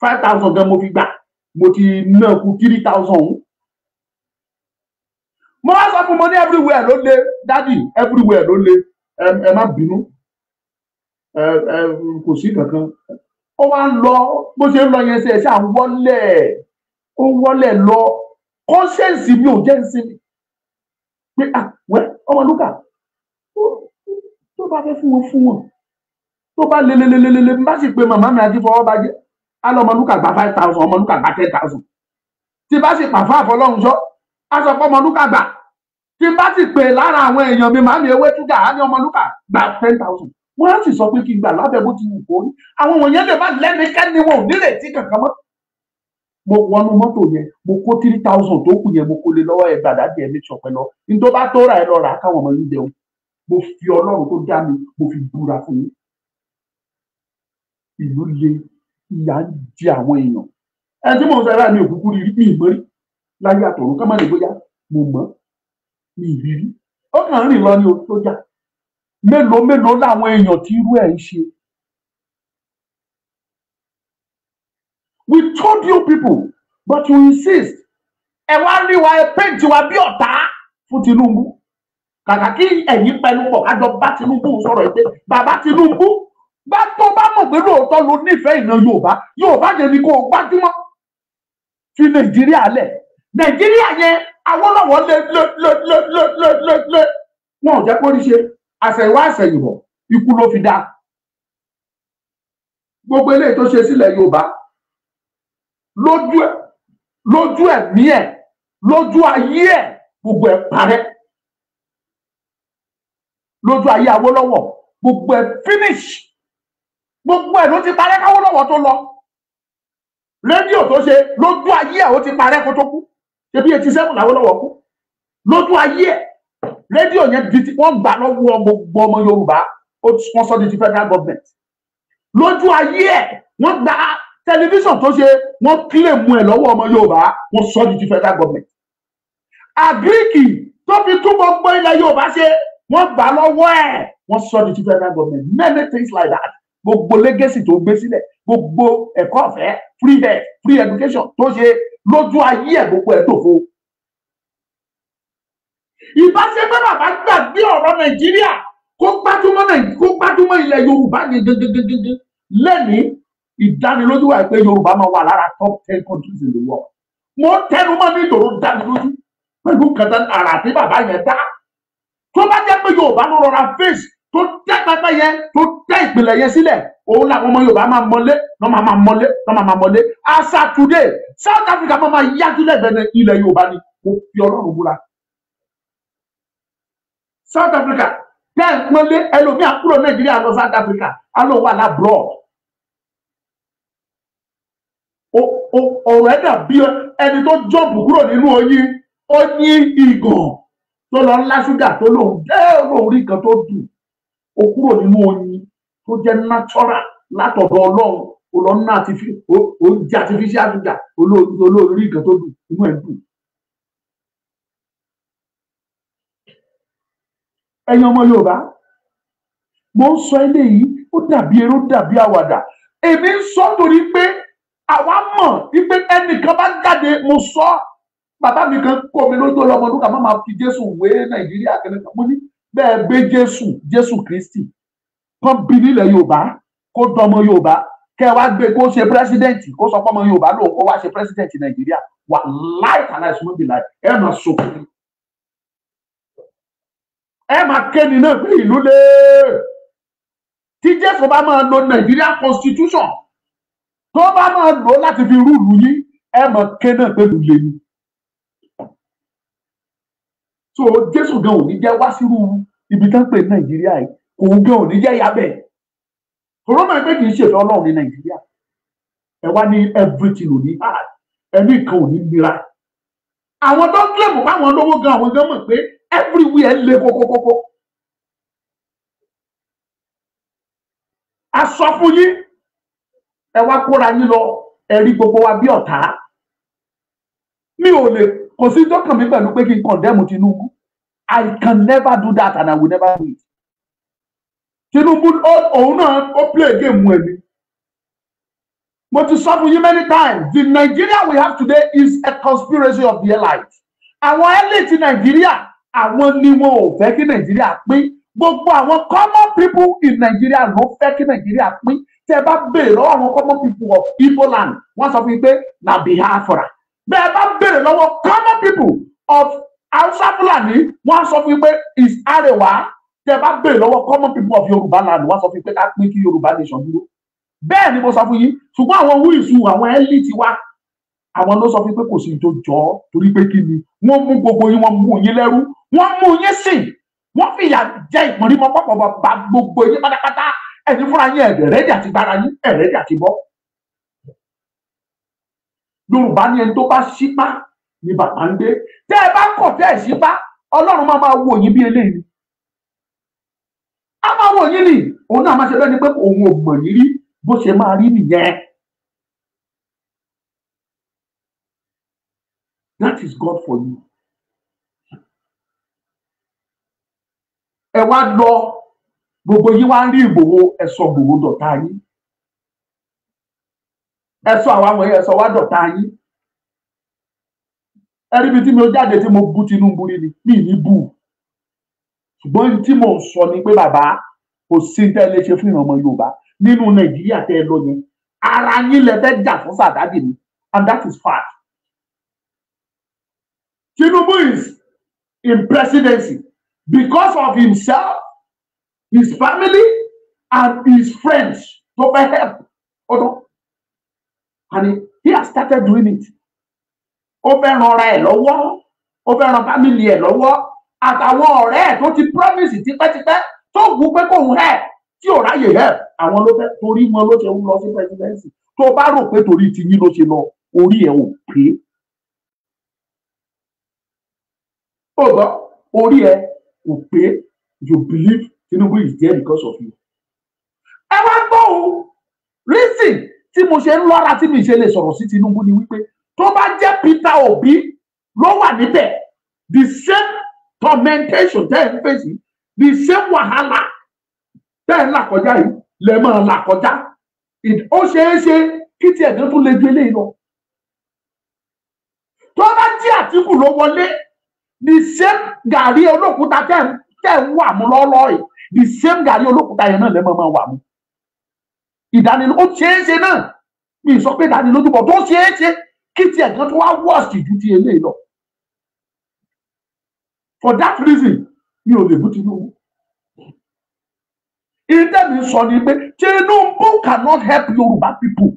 5,000 gan mo fi gbà, mo ti ná kù 3,000 ọ̀hún. Mo wá sọ fún mo ní everywhere ló le, daddy, everywhere ló le, ẹ má bínú, ẹ ẹ kò sí kankan. Ó wá ń lọ, bó ṣe ń lọ yẹn, ṣe ẹ ṣáà ń wọlé, ó wọlé lọ. Conscience mi ò jẹ́ ń sinmi pé, ah wẹ́, Ọmọlúkà, tó bá fẹ́ fún wọn, fún wọn, tó bá lelelelele. Bá sì pé màmá mi àti fọwọ́ bá jẹ́ á lọ, Ọmọlúkà gba 5,000, Ọmọlúkà gba 10,000. Tí bá sì pàfà àfọlọ́run sọ, á sọ pé Ọmọlúkà gbà. Tí bá sì pè lára àwọn èèyàn mi, màmí ewé túgà, á ní Ọmọlúkà gba 10,000. Wọ́n á sì sọ pé kí n gbà lábẹ́ bó ti wù kó rí. Àwọn wọ̀nyẹn lè má lẹ́nikẹ́ni, wọn ò nírètí kankan mọ́. Mo wọnú mọ́tò yẹn, mo kó 3,000 tó kù yẹn, mo kó lé lọ́wọ́. Ẹ gbàdá díẹ̀ ní sọpẹ́ lọ, ní tó bá tó rà, ẹ lọ rà á káwọn ọmọ yín jẹun. Mo fi Ọlọ́run tó dá mi, mo fi búra fún yín. Ìlú le, ìyà ń jẹ àwọn èèyàn. Ẹni tí mò ń sọ ẹ̀rọ mi ò kúkú rí mi ìmọ̀ rí láyé àtọ̀run, ká má lè bóyá mo mọ̀ mi ìrírí. Ó kàn ń rìn lọ ní o sójà. Mélòó mélòó làwọn èèyàn tí irú ẹ̀ ń ṣe. We told you people, but you insist. Ẹ wá rí wa, ẹ paint wa bí ọ̀tá fún Tinubu. Kàkà kí ẹ̀yin pẹnu pọ̀ kájọ bá Tinubu sọ̀rọ̀ ẹ pé bàbá Tinubu, bá tó bá mọ̀ pé lóòótọ́ ló nífẹ̀ẹ́ ìran Yorùbá, Yorùbá yẹn ni kó o gbájúmọ́. Fi Nàìjíríà lẹ̀. Nàìjíríà yẹn, Awólọ́wọ̀ lé lé lé lé lé lé lé lé. Wọn ò jẹ́ kó rí ṣe. Àṣẹ̀yìnwá àṣẹ̀yìnbọ̀, ikú ló fi dá. Gbogbo eléyìí tó ṣe sílẹ̀ Yorùbá, lójú ẹ, lójú ẹ̀mí ẹ̀, lójú ayé ẹ̀, gbogbo ẹ̀ parẹ́. Lójú ayé Awólọ́wọ̀, gbogbo ẹ̀ finish, gbogbo ẹ̀ ló ti parẹ́ káwólọ́wọ̀ tó lọ. Rédíò tó ṣe, lójú ayé ẹ̀, ó ti parẹ́ kó tó kú. Ṣebí 87 làwólọ́wọ̀ kú. Lójú ayé ẹ̀, rédíò yẹn di ti wọ́n gbà lọ́wọ́ gbogbo ọmọ Yorùbá, wọ́n sọ di ti federal government. Lójú ayé ẹ̀, wọ́n gba tẹlifíṣàn tó ṣe, wọ́n claim ẹ̀ lọ́wọ́ ọmọ Yorùbá, wọ́n sọ di ti federal government. Agric tó fi tún gbogbo ilẹ̀ Yorùbá ṣe, wọ́n gbà lọ́wọ́ ẹ̀, wọ́n sọ di ti federal government. Many things like that. Gbogbo legacy tó gbé sílẹ̀, gbogbo ẹ̀kọ́ ọ̀fẹ́, free health, free education tó ṣe, lójú ayé ẹ̀, gbogbo ẹ̀ dòfo. Ìbáṣe pé bàbá gbàgbé ọ̀rọ̀ Nàìjíríà, kó gbájúmọ́ ilẹ̀ Yorùbá ní gẹ́gẹ́gẹ́gẹ́ lẹ́ni, ìdánilójú wà pé Yorùbá máa wà lára top 10 countries in the world. Mo tẹnu mọ́ ní ìdòrò dánilójú pẹ̀lú kẹta àrà tí bàbá yẹn dá. Tó bá jẹ́ pé Yorùbá ló rọra face tó tẹ́ pẹpẹ yẹn, tó tẹ́ ìpìlẹ̀ yẹn sílẹ̀, òun làwọn ọmọ Yorùbá máa mọlé lọ́ máa máa mọlé lọ́ máa máa mọlé. As at today, South Africa máa máa yájú lẹ́gbẹ̀ẹ́ ilẹ̀ Yorùbá ni. Mo fi Ọlọ́run búra. South Africa tẹ́ ẹ̀ pọ́nlé, ẹlòmíà kúrò Nàìjíríà lọ South Africa, á lóun wà l'abroad. Ọ̀rọ̀ ẹ̀ dàbí ẹni tó jump kúrò nínú oyin, ó ní ìgàn tó lọ ńlá ṣúgà, tó lóun dẹ́ lóun rí nǹkan tó dùn. Ó kúrò nínú oyin tó jẹ́ natural látọ̀dọ̀ Ọlọ́run, ó lọ ná oúnjẹ artificial sugar, olórí rí nǹkan tó dùn, inú ẹ̀ dùn. Ẹ̀yin ọmọ Yorùbá, mo ń sọ eléyìí, ó dàbí eré, ó dàbí àwàdà. Èmi ń sọ torí pé àwa mọ̀ wípé ẹnìkan bá jáde. Mo sọ, bàbá mi kan kó mi lójú ọlọmọdún kan, má máa fi Jésù wé Nàìjíríà kẹ́lẹ́kan. Mo ní bẹ́ẹ̀ gbé Jésù, Jésù Kristi kan bí nílẹ̀ Yorùbá, kó dọmọ Yorùbá, kẹ́ wá gbé kó ṣe president, kó sọ pé ọmọ Yorùbá lòun, kó wá ṣe president Nàìjíríà, wà láì kàlà ìsúnmọ́ bí láì, ẹ máa sọkún, ẹ máa kéde náà pé ìlú lé. Tí Jésù bá máa lo Nàìjíríà constitution, tó bá máa lò láti fi rule yín, ẹ máa ké náà pé ìlú lé ni. So Jésù gan ò ní jẹ́ wá sírú ibi tán pé Nàìjíríà yìí, kò gan ò ní jẹ́ yabẹ̀. Tòró máa pé kì í ṣèfẹ́ Ọlọ́run ní Nàìjíríà. Ẹ wá ní everything ò ní hard, ẹni kan ò ní nira. Àwọn tó ń claim báwọn lówó gan, àwọn gan mọ̀ pé everywhere le kókókókó. A sọ fún yín, ẹ wá kóra yín lọ, ẹ rí gbogbo wa bí ọ̀tá. Mi ò lè, kò sí tó kàn mí pẹ̀lú pé kí n condemn Tinubu. I can never do that and I will never do it. Tinubu òun náà ó play game ẹ̀ ni. Mo ti sọ fún yín many times, the Nigeria we have today is a conspiracy of the elite. Àwọn elite Nigeria, àwọn ni wọn ò fẹ́ kí Nigeria pín. Gbogbo àwọn common people in Nigeria ló fẹ́ kí Nigeria pín. Tẹ́ bá béèrè lọ́wọ́ àwọn common people of Igbo land, wọ́n sọ fún yín pé na Biafra. Bẹ́ẹ̀ bá béèrè lọ́wọ́ common people of Hausa Fulani, wọ́n sọ fún yín pé is Arewa. Tẹ́ bá béèrè lọ́wọ́ common people of Yorùbá land, wọ́n sọ fún yín pé ká pín kí Yorùbá nation dúró. Bẹ́ẹ̀ ni mo sọ fún yín. Ṣùgbọ́n àwọn wíìsù, àwọn elite wa, àwọn ló sọ fún yín pé kò sí tó jọ ọ́, torí pé kí ni wọ́n mú gbogbo yín, wọ́n mú yín lẹ́rú, wọ́n mú yín sìn, wọ́n fìyà jẹ ìpọ́nrímọ́ pọ̀pọ̀ bá gbogbo yín pátápátá. Ẹ̀yin fúnra yín ẹ̀rẹ́dì àti gbára yín, ẹ̀rẹ́dì àti bọ́. Yorùbá ní ẹni tó bá ṣípá ni bàbá ń gbé. Tẹ́ ẹ bá kọ̀ tẹ́ ẹ ṣípá, Ọlọ́run máa máa wò yín bí eléyìí. A máa wò yín ni, òun náà máa ṣe lẹ́ni pé òun ò mọ̀ yín rí, bó ṣe máa rí nìyẹn. That is God for you. Ẹ wá lọ, gbogbo yín wá ń rí Ìgbòho, ẹ sọ Ìgbòho dọ̀tá yín. Ẹ sọ àwọn àwọn ẹ sọ wá dọ̀tá yín. Ẹ rí ibi tí mi ò jáde tí mo bú Tinubu rí ni, mi ní bú. Ṣùgbọ́n tí mo ń sọ ni pé bàbá, kò sí tẹ́ ẹ lè ṣe fún ìran ọmọ Yorùbá nínú Nàìjíríà tẹ́ ẹ lọ yẹn. Ara yín lẹ fẹ́ jà fún sàdádì ni, and that is fact. Tinubu is in presidency because of himself, his family, and his friends to help. And he has started doing it. Ó fẹ́ ran ara ẹ̀ lọ́wọ́, ó fẹ́ ran family ẹ̀ lọ́wọ́, àtàwọn ọ̀rẹ́ ẹ̀ tó ti promise tipẹ́tipẹ́ tó wù pé kóun help, tí ò ráyè help, àwọn ló fẹ́, torí wọn ló ṣe ń lọ sí presidency. Tó bá rò pé torí tiyín ló ṣe lọ, orí ẹ̀ ò pé. Ó gbọ́, orí ẹ̀ kò pé. You believe Tinubu is there because of you. Ẹ wá gbọ́ o, reason tí mo ṣe ń lọ́ra tí mi ṣe lè sọ̀rọ̀ sí Tinubu ni wípé tó bá jẹ́ Peter Obi ló wà níbẹ̀, the same tormentation tẹ́ ẹ̀ ń fèsì, the same wahala tẹ́ ẹ̀ ń là kọjá yìí lẹ́ máa là kọjá. Ó ṣeé ṣe kí tiẹ̀ gan tún lè ju eléyìí lọ. Tó bá jẹ́ Àtíkù ló wọlé, the same gàrí olókùúta tẹ́ ń wà mú lọ́lọ́ yìí, the same gàrí olókùúta yẹn náà lẹ́ máa wà mú. Ìdánilójú ó ṣeé ṣe náà, mi sọ pé ìdánilójú bọ̀ tó ṣeé ṣe kí tiẹ̀ gan tó wá worst ju ti eléyìí lọ. For that reason, mi ò lè bú Tinubu. Ìdẹ́mi sọ ni pé Tinubu cannot help Yorùbá people.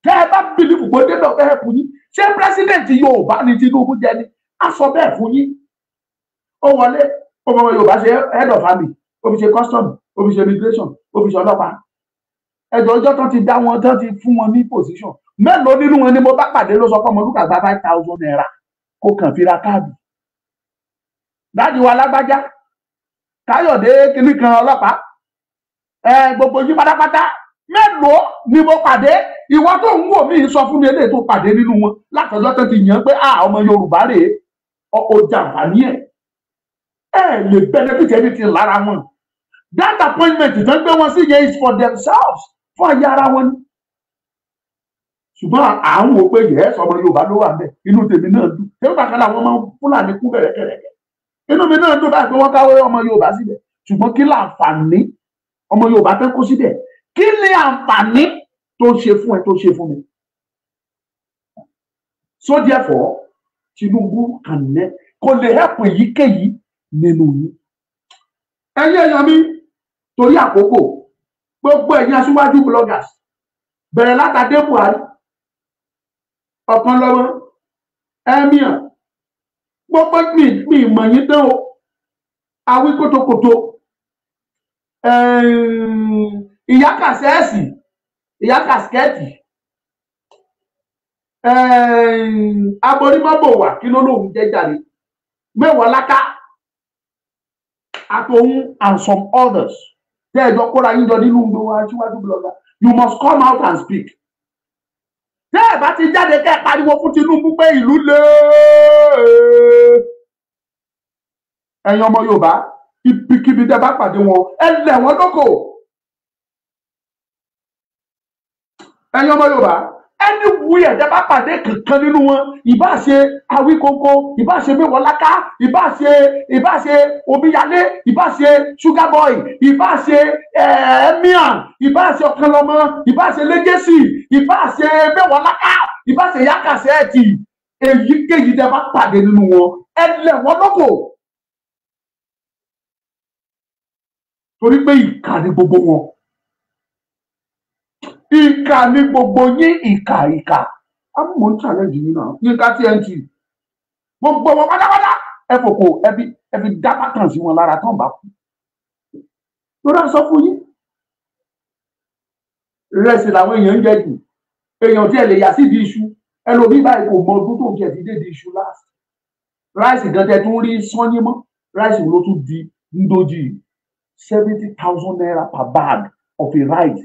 Tẹ́ ẹ bá believe pé débẹ̀ ọ̀fẹ́ help yín, ṣé president Yorùbá ni Tinubu jẹ ni? A sọ bẹ́ẹ̀ fún yín. Ó wọlé, ó fọmọ Yorùbá ṣe head of army, ó fi ṣe custom, ó fi ṣe immigration, ó fi ṣe ọlọ́pàá. Ẹjọ́ ọjọ́ tán ti dá wọn, tán ti fún wọn ní position. Mélòó nínú wọn ni mo bá pàdé ló sọ pé Ọmọlúkà gba 5,000 naira kó kàn fi ra káàdì. Dáàdi wa lágbájá, Káyọ̀dé kìíní kan ọlọ́pàá, ẹ gbogbo yín pátápátá. Mélòó ni mo pàdé? Ìwọ tó ń wò mí sọ fún mi eléyìí tó pàdé nínú wọn látọjọ́ tó ti yàn pé a ọmọ Yorùbá rèé, ó jàǹfààní ẹ̀. Ẹ lè benefit anything lára wọn. That appointment tó ń gbé wọn sí yẹn is for themselves, fún ayé ara wọn ni. Ṣùgbọ́n à ń wò pé yẹ́sì ọmọ Yorùbá ló wà bẹ́ẹ̀, inú tèmi náà dùn. Ṣé bàkan làwọn ọmọ Fúlàní kú bẹ̀rẹ̀kẹ̀rẹ̀kẹ̀? Inú mi náà dùn báyìí pé wọ́n káwé ọmọ Yorùbá síbẹ̀. Ṣùgbọ́n kí láǹfààní ọmọ Yorùbá fẹ́ kó síbẹ̀? Kí ni àǹfààní tó ṣe fún ẹ tó ṣe fún mi? So therefore, Tinubu kàn ní kò lè help èyíkéyìí nínú yín. Ẹ̀yin èèyàn mi, torí àkókò, gbogbo ẹ̀yin aṣíwájú bloggers, bẹ̀rẹ̀ látàdé Buhari, ọ̀kan lọ́wọ́, emir, gbogbo mi ìmọ̀ yín tán o, awí kótókótó, ìyá kàṣẹ́ẹ̀sì, ìyá kàṣkẹ́ẹ̀tì, Aborímọ́bò wà kí ló lóun jẹ́ jàre Mẹ́wàáláká àtòun and some others tẹ́ ẹ jọ kóra yín jọ nínú gbogbo aṣíwájú blogger, you must come out and speak. Tẹ́ ẹ bá ti jáde kẹ́ ẹ pariwo fún Tinubu pé ìlú le, ẹ̀yin ọmọ Yorùbá ibikíbi tẹ́ bá pàdé wọn ẹ lẹ̀ wọ́n lóko. Ẹ̀yin ọmọ Yorùbá anywhere tẹ́ bá pàdé kankan nínú wọn, ìbá ṣe Awíkókó, ìbá ṣe Mẹ́wàáláká, ìbá ṣe Omíyalé, ìbá ṣe Sugar Boy, ìbá ṣe Emian, ìbá ṣe Ọ̀kànlọ́mọ, ìbá ṣe Legacy, ìbá ṣe Mẹ́wàáláká, ìbá ṣe Yakasẹ́ẹ̀tì, èyíkéyìí tẹ́ bá pàdé nínú wọn ẹ lẹ̀ wọ́n lóko. Torí pé ìkà ni gbogbo wọn, ìkà ni gbogbo yín, ìkà ìkà. Amọ̀ ń challenge yín náà, Yínká TNT, gbogbo wọn pátápátá ẹ fòkò ẹ fi dá bàtàn sí wọn lára tán bá kú. Lórí àṣọ fún yín, ìrẹsì làwọn èèyàn ń jẹ jù, èèyàn tí ẹ lè yà sídìí iṣu, ẹlòmíì báyìí kò mọ ọdún tó ń jẹ ti dé di iṣu last. Ráìsì gan tẹ tún rí sányín mọ́, ráìsì ló tún di ndójì 70,000 naira per bag of a rice.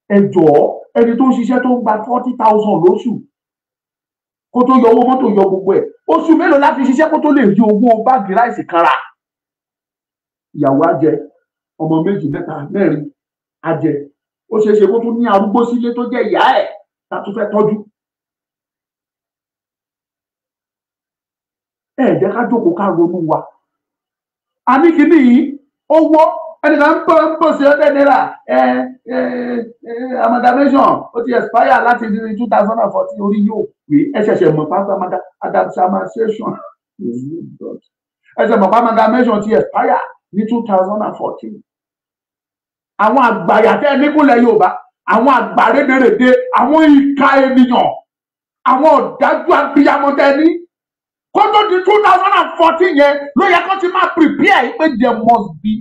Ẹ jọ̀ọ́, ẹni tó ń ṣiṣẹ́ tó ń gba 40,000 lóṣù kó tó yọ owó mọ́tò yọ gbogbo ẹ̀, oṣù mélòó láti ṣiṣẹ́ kó tó lè rí owó báàgì ráìsì kan rà? Ìyàwó á jẹ, ọmọ méjì mẹ́ta mẹ́rin á jẹ, ó ṣeé ṣe kó tún ní arúgbó sílé tó jẹ́ ìyá ẹ̀ tá tún fẹ́ tọ́jú. Ẹ jẹ́ ká jókòó ká ronú wa. Àní kìíní yìí owó ẹnìkan ń bọ̀ sí ọdẹ náírà amalgamation ó ti expire láti 2014, orí yóò pé ẹ ṣẹ̀ṣẹ̀ mọ̀ pápá amalgamation ẹ ṣẹ̀ṣẹ̀ mọ̀ pápá amalgamation ti expire ní 2014. Àwọn àgbàyà tẹ́ ẹ níkúnlẹ̀ Yorùbá, àwọn àgbà rédèrèdè, àwọn ìka ènìyàn, àwọn ọ̀dájú abiyamọ tẹ́ ẹ ní kó tó di 2014 yẹn ló yẹ kó ti máa prepare pé there must be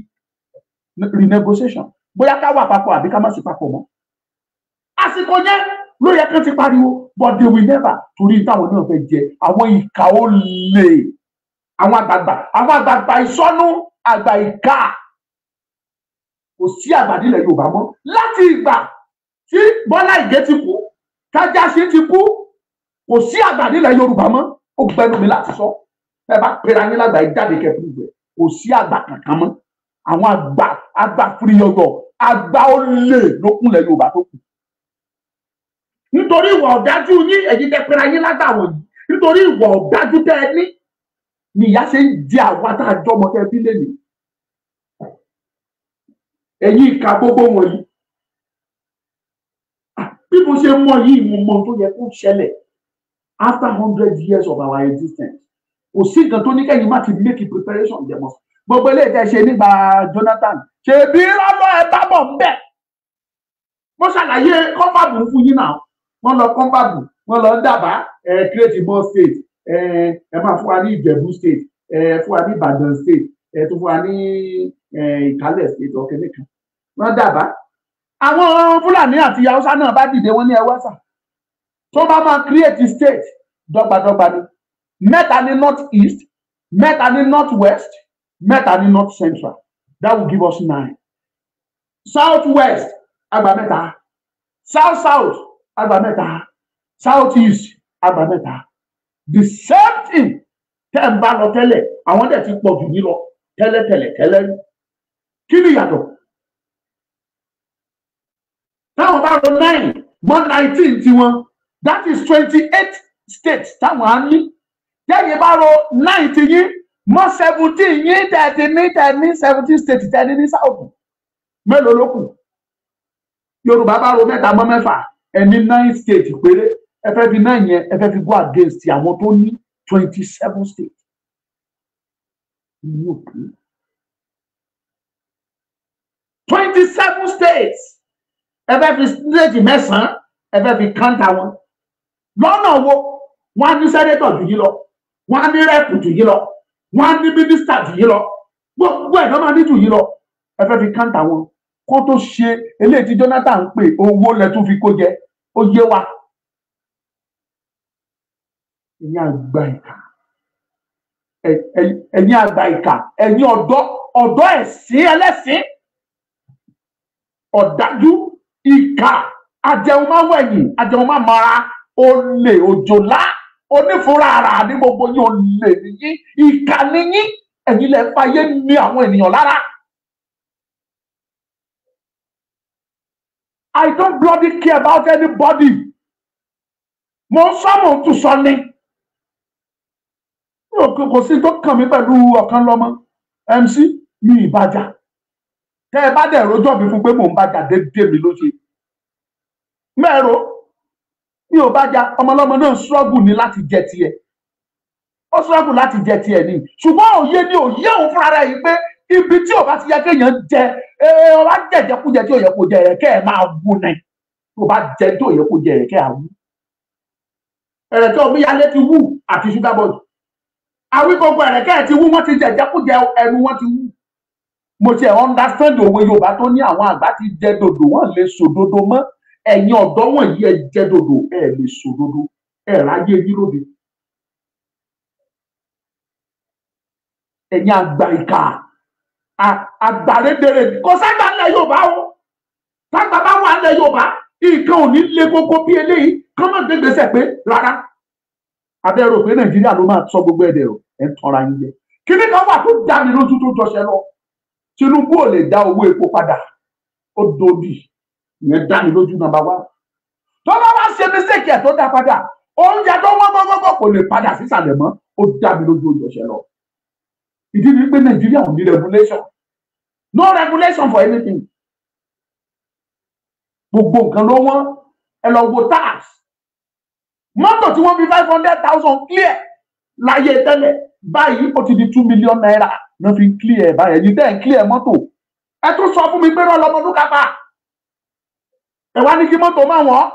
renegotiation, bóyá ká wà papọ̀ àbí ká má sí papọ̀ mọ́. Àsìkò yẹn ló yẹ kán ti pariwo, but they will never, torí táwọn náà fẹ́ jẹ. Àwọn ìka ó lè, àwọn àgbààgbà, àwọn àgbààgbà ìsọnù, àgbà ìka, kò sí àgbà nílẹ̀ Yorùbá mọ́. Láti ìgbà tí Bọ́lá Ìgè ti kú, Tájàṣe ti kú, kò sí àgbà nílẹ̀ Yorùbá mọ́. Ó gbẹnu mi láti sọ, ẹ bá pera yín lágbà yìí jáde kẹfù rẹ, kò sí àgbà kankan mọ́. Àwọn àgbà àgbà fúriyọyọ, àgbà olè ló kúnlẹ̀ Yorùbá tó kù. Nítorí ìwà ọ̀dájú yín, ẹ̀yin tẹ́ pera yín lágbà wọ̀nyí, nítorí ìwà ọ̀dájú tẹ́ ẹ ní ni ìyá ṣe ń jẹ àwa tá a jọmọ tẹ́ bí lẹ́nu. Ẹ̀yin ìka gbogbo wọ̀nyí, bí mo ṣe mọ yìí, mo mọ tó yẹ kó ṣẹlẹ̀ after 100 years of our existence. Kò sí nǹkan tó ní kẹ́yìn má ti make a preparation there must. Gbogbo eléyìí tẹ́ ṣe nígbà Jonathan, ṣèbí rọ́lọ́ ẹ bá bọ̀ ń bẹ̀. Mo ṣàlàyé kọ́ńbàbù fún yín náà. Wọ́n lọ kọ́ńbàbù, wọ́n lọ ń dábàá ẹ create more state, ẹ máa fún wa ní Ìjẹ̀bú state, ẹ fún wa ní Ìbàdàn state, ẹ tún fún wa ní Ìkálẹ̀ state ọ̀kẹ́ nìkan. Wọ́n dábàá. Àwọn Fúlàní àti Haúsá náà bá dìde, wọ́n ní ẹ wá sà. Tó bá máa create state dọ́gbadọ́gba ni, mẹ́ta ní north east, mẹ́ta ní north west, mẹ́ta ní north central, that will give us 9. South west àgbà mẹ́ta, south south àgbà mẹ́ta, south east àgbà mẹ́ta. The same thing tẹ́ ń bá lọ tẹ́lẹ̀, àwọn dẹ̀ ti pọ̀ jù yín lọ tẹ́lẹ̀ tẹ́lẹ̀ tẹ́lẹ̀. Kí ni ìyàtọ̀? Táwọn bá lọ 9 mọ́ 19 tiwọn, that is 28 states táwọn á ní. Tẹ́yìn bá ro 9 ti yín mọ́ 17 yín, tẹ̀tí ní tẹ̀ní 17 states tẹ̀ní ní south, mélòó ló kù? Yorùbá bá ro mẹ́ta mọ́ mẹ́fà, ẹni 9 states péré. Ẹ fẹ́ fi 9 yẹn, ẹ fẹ́ fi go against àwọn tó ní 27 states. 27 states, ẹ fẹ́ fi state mẹ́sàn-án, ẹ fẹ́ fi counter wọn. Lọ́nà wo? Wọ́n á ní sẹ́nétọ̀ jù yín lọ, wọ́n á ní rẹ́pù jù yín lọ, wọ́n á ní mínísítà jù yín lọ, gbogbo ẹ̀ ló máa ní jù yín lọ. Ẹ fẹ́ fi káńtà wọn. Kó tó ṣe eléyìí tí Jonathan ń pè owó lẹ tún fi kó jẹ, ó yé wa. Ẹ̀yin àgbà ìkà, ẹ̀yin àgbà ìkà, ẹ̀yin ọ̀dọ́ ọ̀dọ́ ẹ̀sìn ẹlẹ́sìn ọ̀dájú ìkà, ajẹun má wẹ̀yìn, ajẹun má mara, olè òjòlá, onífúnra ara ní gbogbo yín, olè nìyí, ìkà nìyí, ẹ̀yin lẹ fàyè ní àwọn ènìyàn lára. I don't bloody care about anybody. Mo ń sọ, mo ń tún sọ ni. Kò sí tó kàn mí pẹ̀lú ọ̀kan lọ́mọ MC mi ìbàjá. Tẹ́ ẹ bá dẹ̀ rojọ́ mi fún pé mò ń bàjá déédéé mi ló ṣe. Mẹ́rọ mi ò bàjá, ọmọlọ́mọ náà struggle ní láti jẹ tiẹ̀. Ó struggle láti jẹ tiẹ̀ ni. Ṣùgbọ́n òye ni òye òun fúnra rẹ̀ yìí pé ibi tí ò bá ti yẹ kéèyàn jẹ, ẹ wá jẹjẹkújẹ tí ò yẹ kó jẹ, ẹ̀rẹ̀kẹ́ ẹ̀ máa wú ni. Tó bá jẹ tí ò yẹ kó jẹ, ẹ̀rẹ̀kẹ́ á wú. Ẹ̀rẹ̀kẹ́ omíyalé ti wú àti sugar boy. Àwígbogbo ẹ̀rẹ̀kẹ́ ẹ̀ ti wú, wọ́n ti jẹjẹkújẹ, ẹnu wọn ti wú. Mo ti ẹ̀ understand òwe Yorùbá tó ní àwọn àgbà ti jẹ dòdò, wọ́n lè sòdodo mọ́. Ẹ̀yin ọ̀dọ́ wọ̀nyí ẹ jẹ dòdò, ẹ lè sòdodo, ẹ ráyé yín lóde. Ẹ̀yin àgbà ìkà, àgbàrédèrè, kò ságbà ńlẹ̀ Yorùbá o. Tágbà bá wà ńlẹ̀ Yorùbá, nǹkan ò ní le koko bí eléyìí, kán má gbé gbèsè pé rárá. Abẹ́rò pé Nàìjíríà ló máa sọ gbogbo ẹ̀dẹ̀ o, ẹ̀ ń tanra yín jẹ. Kíní kan wà tó dá mi lójú tó jọṣẹ lọ. Tinubu ò lè dá owó epo padà, ó dòdì, ìyẹn dá mi lójú nọ́mbà wá. Tó bá wá ṣe mistake ẹ̀ tó dá padà, oúnjẹ tó wọ́n gbọ́gbọ́gbọ́ kò lè padà sísàlẹ̀ mọ́, ó dá mi lójú ó jọṣẹ lọ. Ìdí ni pé Nàìjíríà ò ní regulation. No regulation for anything. Gbogbo nǹkan ló wọ́n. Ẹ lọ wo tax. Mọ́tò tí wọ́n fi 500,000 clear láyé tẹ́lẹ̀ báyìí ó ti di 2 million naira náà fi clear báyìí. Ẹ̀yin tẹ́ ẹ̀ ń clear mọ́tò. Ẹ tún sọ fún mi pé rọ́ lọmọdún kápá. Ẹ wá ní kí mọ́tò má wọ́n.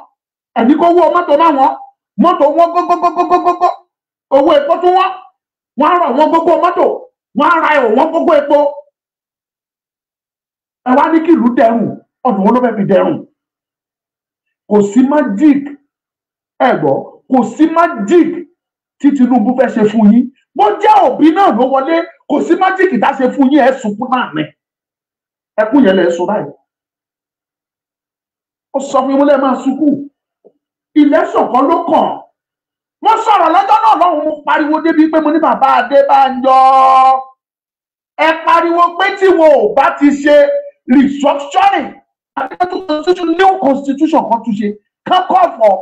Ẹ̀ní kó wó mọ́tò má wọ́n. Mọ́tò wọ́n gógógógógógó. Owó epo tún wọ́n. Wọ́n á rọ̀ wọ́n gbogbo mọ́tò. Wọ́n á ra ẹ̀wọ̀n gbogbo epo. Ẹ wá ní kí ìlú dẹrùn, ọdún wo ló fẹ́ fi dẹrùn? Kò sí magic, ẹ gbọ́, kò sí magic tí Tinubu fẹ́ ṣe fún yín. Bó jẹ́ Òbí náà ló wọlé, kò sí magic tá ṣe fún yín, ẹ sunkún náà ni. Ẹkún yẹn lẹ sọ báyìí. Ó sọ fún mi lẹ́ẹ̀ máa sunkún. Election kan ló kàn. Mo sọ̀rọ̀ lọ́jọ́ náà lọ́hùn, mo pariwo débi pé mo ní bàbá Adébánjọ. Ẹ pariwo pé tí wọn ò bá ti ṣe restructuring, new constitution kan tún ṣe, kan call for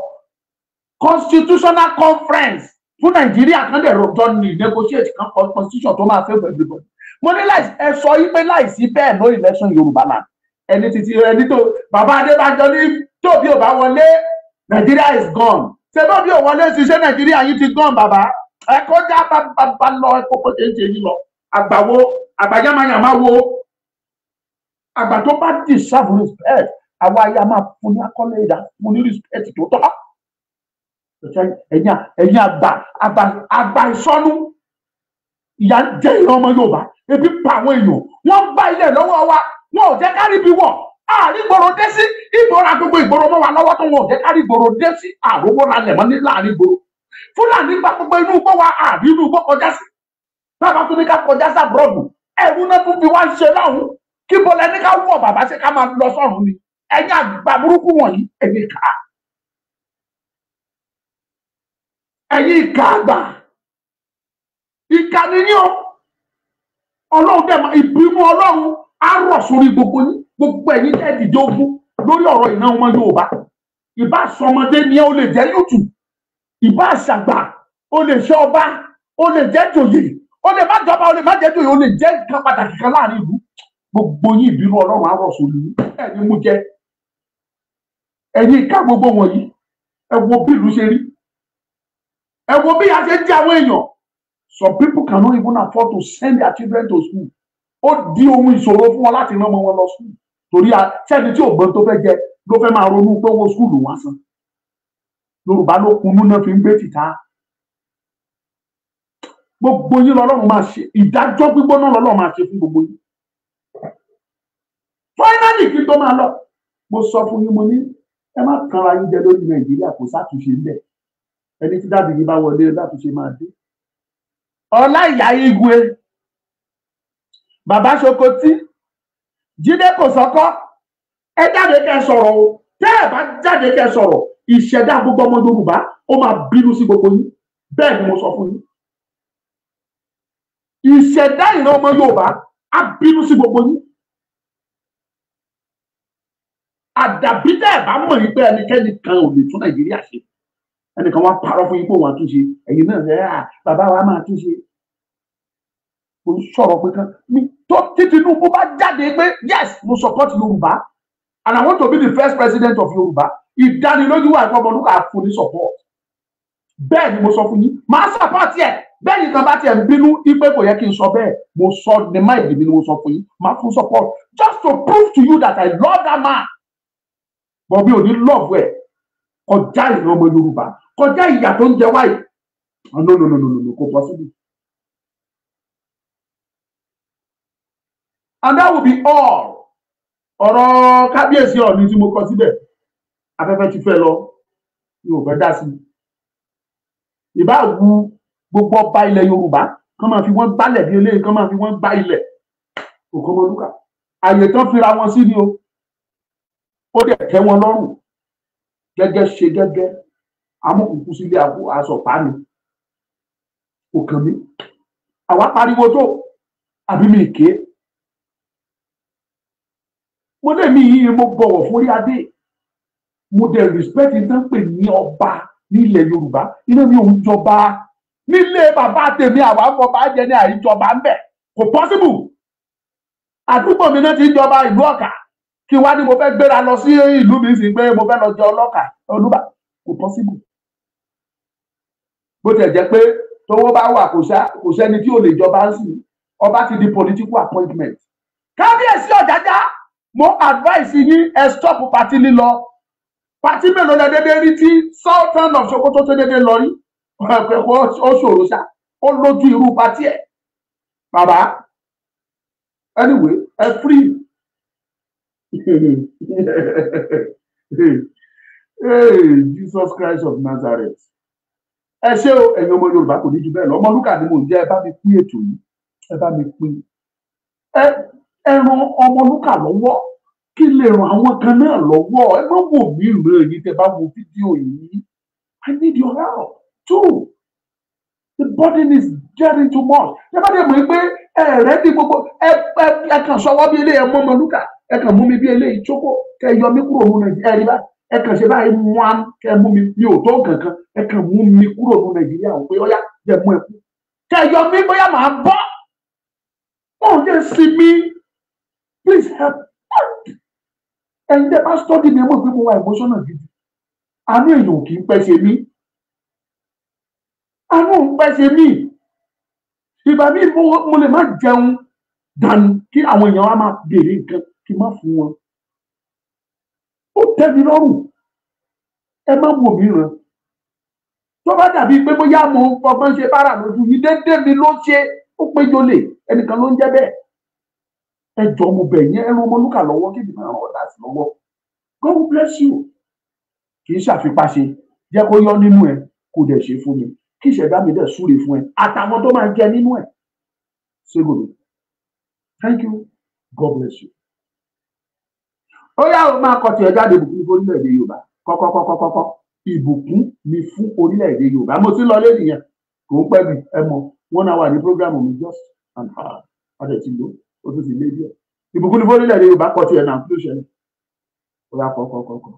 constitutional conference fún Nàìjíríà, kan dẹ̀ rọjò ní negotiate kan kọ constitution tó máa favour everybody. Mo ní láì ẹ sọ yí pé láìsí bẹ́ẹ̀ no election Yorùbá land. Ẹni títí ẹni tó bàbá Adébánjọ ní tóbi ò bá wọlé, Nàìjíríà is gone. Ṣé bóbi ò wọlé ṣiṣẹ́ Nàìjíríà yìí ti gone bàbá? Ẹ kọjá bá lọ, ẹ kókó ṣe ń ṣe yín lọ. Àgbàwo àgbàyàmáyàmá wo àgbà tó bá deserve respect, àwa ya máa fún ní akọ́lé ìdá fún ní respect tó tọ́. Ẹ̀yin àgbà àgbà àgbà ìsọnù, ìyà ń jẹ ìran ọmọ Yorùbá, ebi pa àwọn èèyàn, wọ́n gbá ilẹ̀ lọ́wọ́ wa, wọn ò jẹ́ kárí bí wọ̀, àárín ìgboro dé sí, ìgboro gbogbo ìgboro mọ́ wa lọ́wọ́ tó wọn ò jẹ́ kárí ìgboro dé sí, àrówó lálẹ́ mọ́ ní láàrin ìgboro. Fúlàní gba gbogbo inú igbó wa, àrí inú igbó kọjá sí. Bàbá tún ní ká kọjá sábúrọ̀dù, ẹ̀rú náà tún fi wá ṣe láhùn. Kí bọ́lá ní ká wọ̀ bàbá ṣe ká máa lọ sọ́run ni. Ẹ̀yin àgbà burúkú wọ̀nyí, ẹ̀yin ìkà. Ẹ̀yin ìkà àgbà. Ìkà ni yín o. Ọlọ́run dẹ̀ máa ìbínú Ọlọ́run á rọ̀ sórí gbogbo yín. Gbogbo ẹ̀yin tẹ́ dìde ogun lórí ọ̀rọ̀ ìran ọmọ Yorùbá. Ìbá sọmọdé ni ó lè jẹ́ yùtù. Ìbá àṣàgbà, ó lè ṣe ọba, ó lè jẹ́ jòyè, ó lè má jọba, ó lè má jẹ́ jòyè, ó lè jẹ́ nǹkan pàtàkì kan láàrin ìlú. Gbogbo yín ìbínú Ọlọ́run á rọ̀ sórí yín. Ẹ ní mú jẹ. Ẹ̀yin ìka gbogbo wọ̀nyí, ẹ wo bí ìlú ṣe rí. Ẹ wo bí a ṣe ń jẹ àwọn èèyàn. Some people cannot even afford to send their children to school. Ó di ohun ìṣòro fún wọn láti rán ọmọ wọn lọ school. Torí sẹ́ni tí ògbọ́n tó fẹ́ jẹ ló fẹ́ máa ronú pé owó school wọn san. Yorùbá ló kunú náà fi ń gbé tìta. Gbogbo yín lọ́lọ́run máa ṣe ìdájọ́ gbígbóná lọ́lọ́run máa ṣe fún gbogbo yín. Finally kí tó máa lọ, mo sọ fún yín, mo ní ẹ má kanra yín jẹ lórí Nàìjíríà, kò sátúnṣe ńbẹ̀. Ẹni tí dáàbì yìí bá wọlé láti ṣe máa dé. Ọláìyá Igwe, Bàbá Sokoti, Jídé Kòsọ́kọ́, ẹ jáde kẹ́ sọ̀rọ̀ o. Tẹ́ ẹ bá jáde kẹ́ sọ̀rọ̀, ìṣẹ̀dá gbogbo ọmọ Yorùbá ó máa bínú sí gbogbo yín. Bẹ́ẹ̀ ni mo sọ fún yín. Ìṣẹ̀dá ìran ọmọ Yorùbá á bínú sí gbogbo yín. Àdàbí tẹ́ ẹ bá mọ̀ yín pé ẹnikẹ́ni kan ò lè tún Nàìjíríà ṣe. Ẹnìkan wá parọ́ fún yín pé òun àtúnṣe, ẹ̀yin náà ẹ̀ à bàbá wa máa túnṣe. Mo ń sọ̀rọ̀ pé kan mi tó tí Tinubu bá jáde pé yes, mo support Yorùbá and I want to be the first president of Yorùbá, ìdánilójú wà fún Ọmọlúkà fún ní support. Bẹ́ẹ̀ ni mo sọ fún yín, màá support ẹ̀. Bẹ́ẹ̀ ni kan bá tiẹ̀ ń bínú ipe kò yẹ kí n sọ bẹ́ẹ̀, mo sọ ní mind mi ni mo sọ fún yín, màá fún support just to prove to you that I love that man. But mi ò ní love ẹ̀ kọjá ìran ọmọ Yorùbá, kọjá ìyà tó ń jẹ wáyé. No no no no no, kò possible. And that will be all. Ọ̀rọ̀ kábíyèsí Ọọ̀ni tí mo kọ síbẹ̀, afẹ́fẹ́ ti fẹ́ lọ, mi ò fẹ́ dá sí i. Ìbá wu gbogbo ọba ilẹ̀ Yorùbá kán máa fi wọ́n gbálẹ̀ bí eléyìí, kán máa fi wọ́n gbá ilẹ̀. Òkò Ọmọlúkà àyè tán fira wọn sí ni o, ó dẹ̀ tẹ́ wọn lọ́rùn. Gẹ́gẹ́ ṣe gẹ́gẹ́, amúkùkù sílé aṣọ pa ni, kò kàn mí. Àwa pariwo tó àbí mi ké. Mo lè mi yìí, mo bọ̀wọ̀ fún orí adé, mo dẹ̀ respect ní tán pè ní ọba ní ilẹ̀ Yorùbá. Inú mi ò ń jọba nílé bàbá tèmi, àwa fọba jẹ ní àìjọba ń bẹ̀, kò possible. Àdúgbò mi náà ti ń jọba ìlú Ọ̀kà, kí wá ní mo fẹ́ gbéra lọ sí ìlú mi sí pé mo fẹ́ lọ jẹ ọlọ́kà olúbà, kò possible. Bó tiẹ̀ jẹ́ pé tówó bá wà kò sẹ́ni tí ò lè jọba ń sìn, ọba ti di political appointment. Kábíyèsí Ọ̀jájá, mo advice yín, ẹ stop party lílọ. Party mélòó lẹ dédé rí tí Sultan of Sokoto tó dédé lọ rí? Ó ṣòro ṣá, ó lójú irú party ẹ̀. Bàbá anyway, ẹ free. Hey, Jesus Christ of Nazareth. Ẹ ṣé o, ẹ̀yin ọmọ Yorùbá, kò ní ju bẹ́ẹ̀ lọ. Ọmọlúkà ni mò ń jẹ́, ẹ bá mi pín ètò yìí, ẹ bá mi pín. Ẹ ran Ọmọlúkà lọ́wọ́ kí lè ran àwọn kan náà lọ́wọ́. Ẹ má wò mí ìran èyí tẹ́ bá wo fídíò yìí. I need your help too. The burden is getting too much. Ẹ bá dẹ̀ mọ̀ pé ẹ rẹ́ bí gbogbo ẹ kàn sọwọ́ bí eléyìí, ẹ mọ́ Ọmọlúkà, ẹ kàn mú mi bí eléyìí chókó, kẹ yọ mí kúrò nínú Nàìjíríà. Ẹ rí báyìí, ẹ kàn ṣe báyìí wọn kẹ mú mi, mi ò tó kankan, ẹ kàn mú mi kúrò nínú Nàìjíríà ò pé ọyá jẹ mú ẹ kú, kẹ yọ mí bóyá màá bọ́. Ó yẹ sí mi, please help. Ẹ̀yin tẹ́ bá study mi, ẹ mọ̀ pé mo wà emotional gidi. Àánú èèyàn ò kì í pẹ́ ṣe mí, àánú ò ń pẹ́ ṣe mí. Ìgbà míì mo lè má jẹun dànù kí àwọn èèyàn wa máa béèrè nǹkan kí n má fún wọn. Ó tẹ́ mi lọ́rùn. Ẹ má wò mí ràn. Tó bá dàbí pé bóyá mo ń fọgbọ́n ṣe bára lójú yìí, déédéé mi ló ṣe, ó péjọ lè ẹnìkan ló ń jẹ́ bẹ́ẹ̀. Ẹ jọ̀ọ́ mo bẹ̀ yín, ẹ ràn Ọmọlúkà lọ́wọ́ kí èmi náà ràn ọ̀dà sí lọ́wọ́. God bless you. Kì í ṣàfipáṣe, jẹ́ kó yọ nínú ẹ, kó dẹ̀ ṣe fún mi, kí ìṣẹ̀dá mi dẹ̀ súre fún ẹ àtàwọn tó máa jẹ nínú ẹ. Ségòdò, thank you, God bless you. Ó yá o, máa kọ tiẹ̀ jáde. Ìbùkún fún orílẹ̀-èdè Yorùbá. Kọ́kọ́kọ́kọ́kọ́, ìbùkún ni fún orílẹ̀-èdè Yorùbá. Mo ti lọ lé nìyẹn, kò ń pẹ́ mi, ẹ mọ̀ 1 hour ní programu mi, just an hour, ọdẹ ti lò ó tún ti lé díẹ̀. Ìbùkún ni fún orílẹ̀-èdè Yorùbá, kọ tiẹ̀ náà, kí ló ṣẹlẹ̀? Ó yá, kọ́kọ́kọ́kọ́.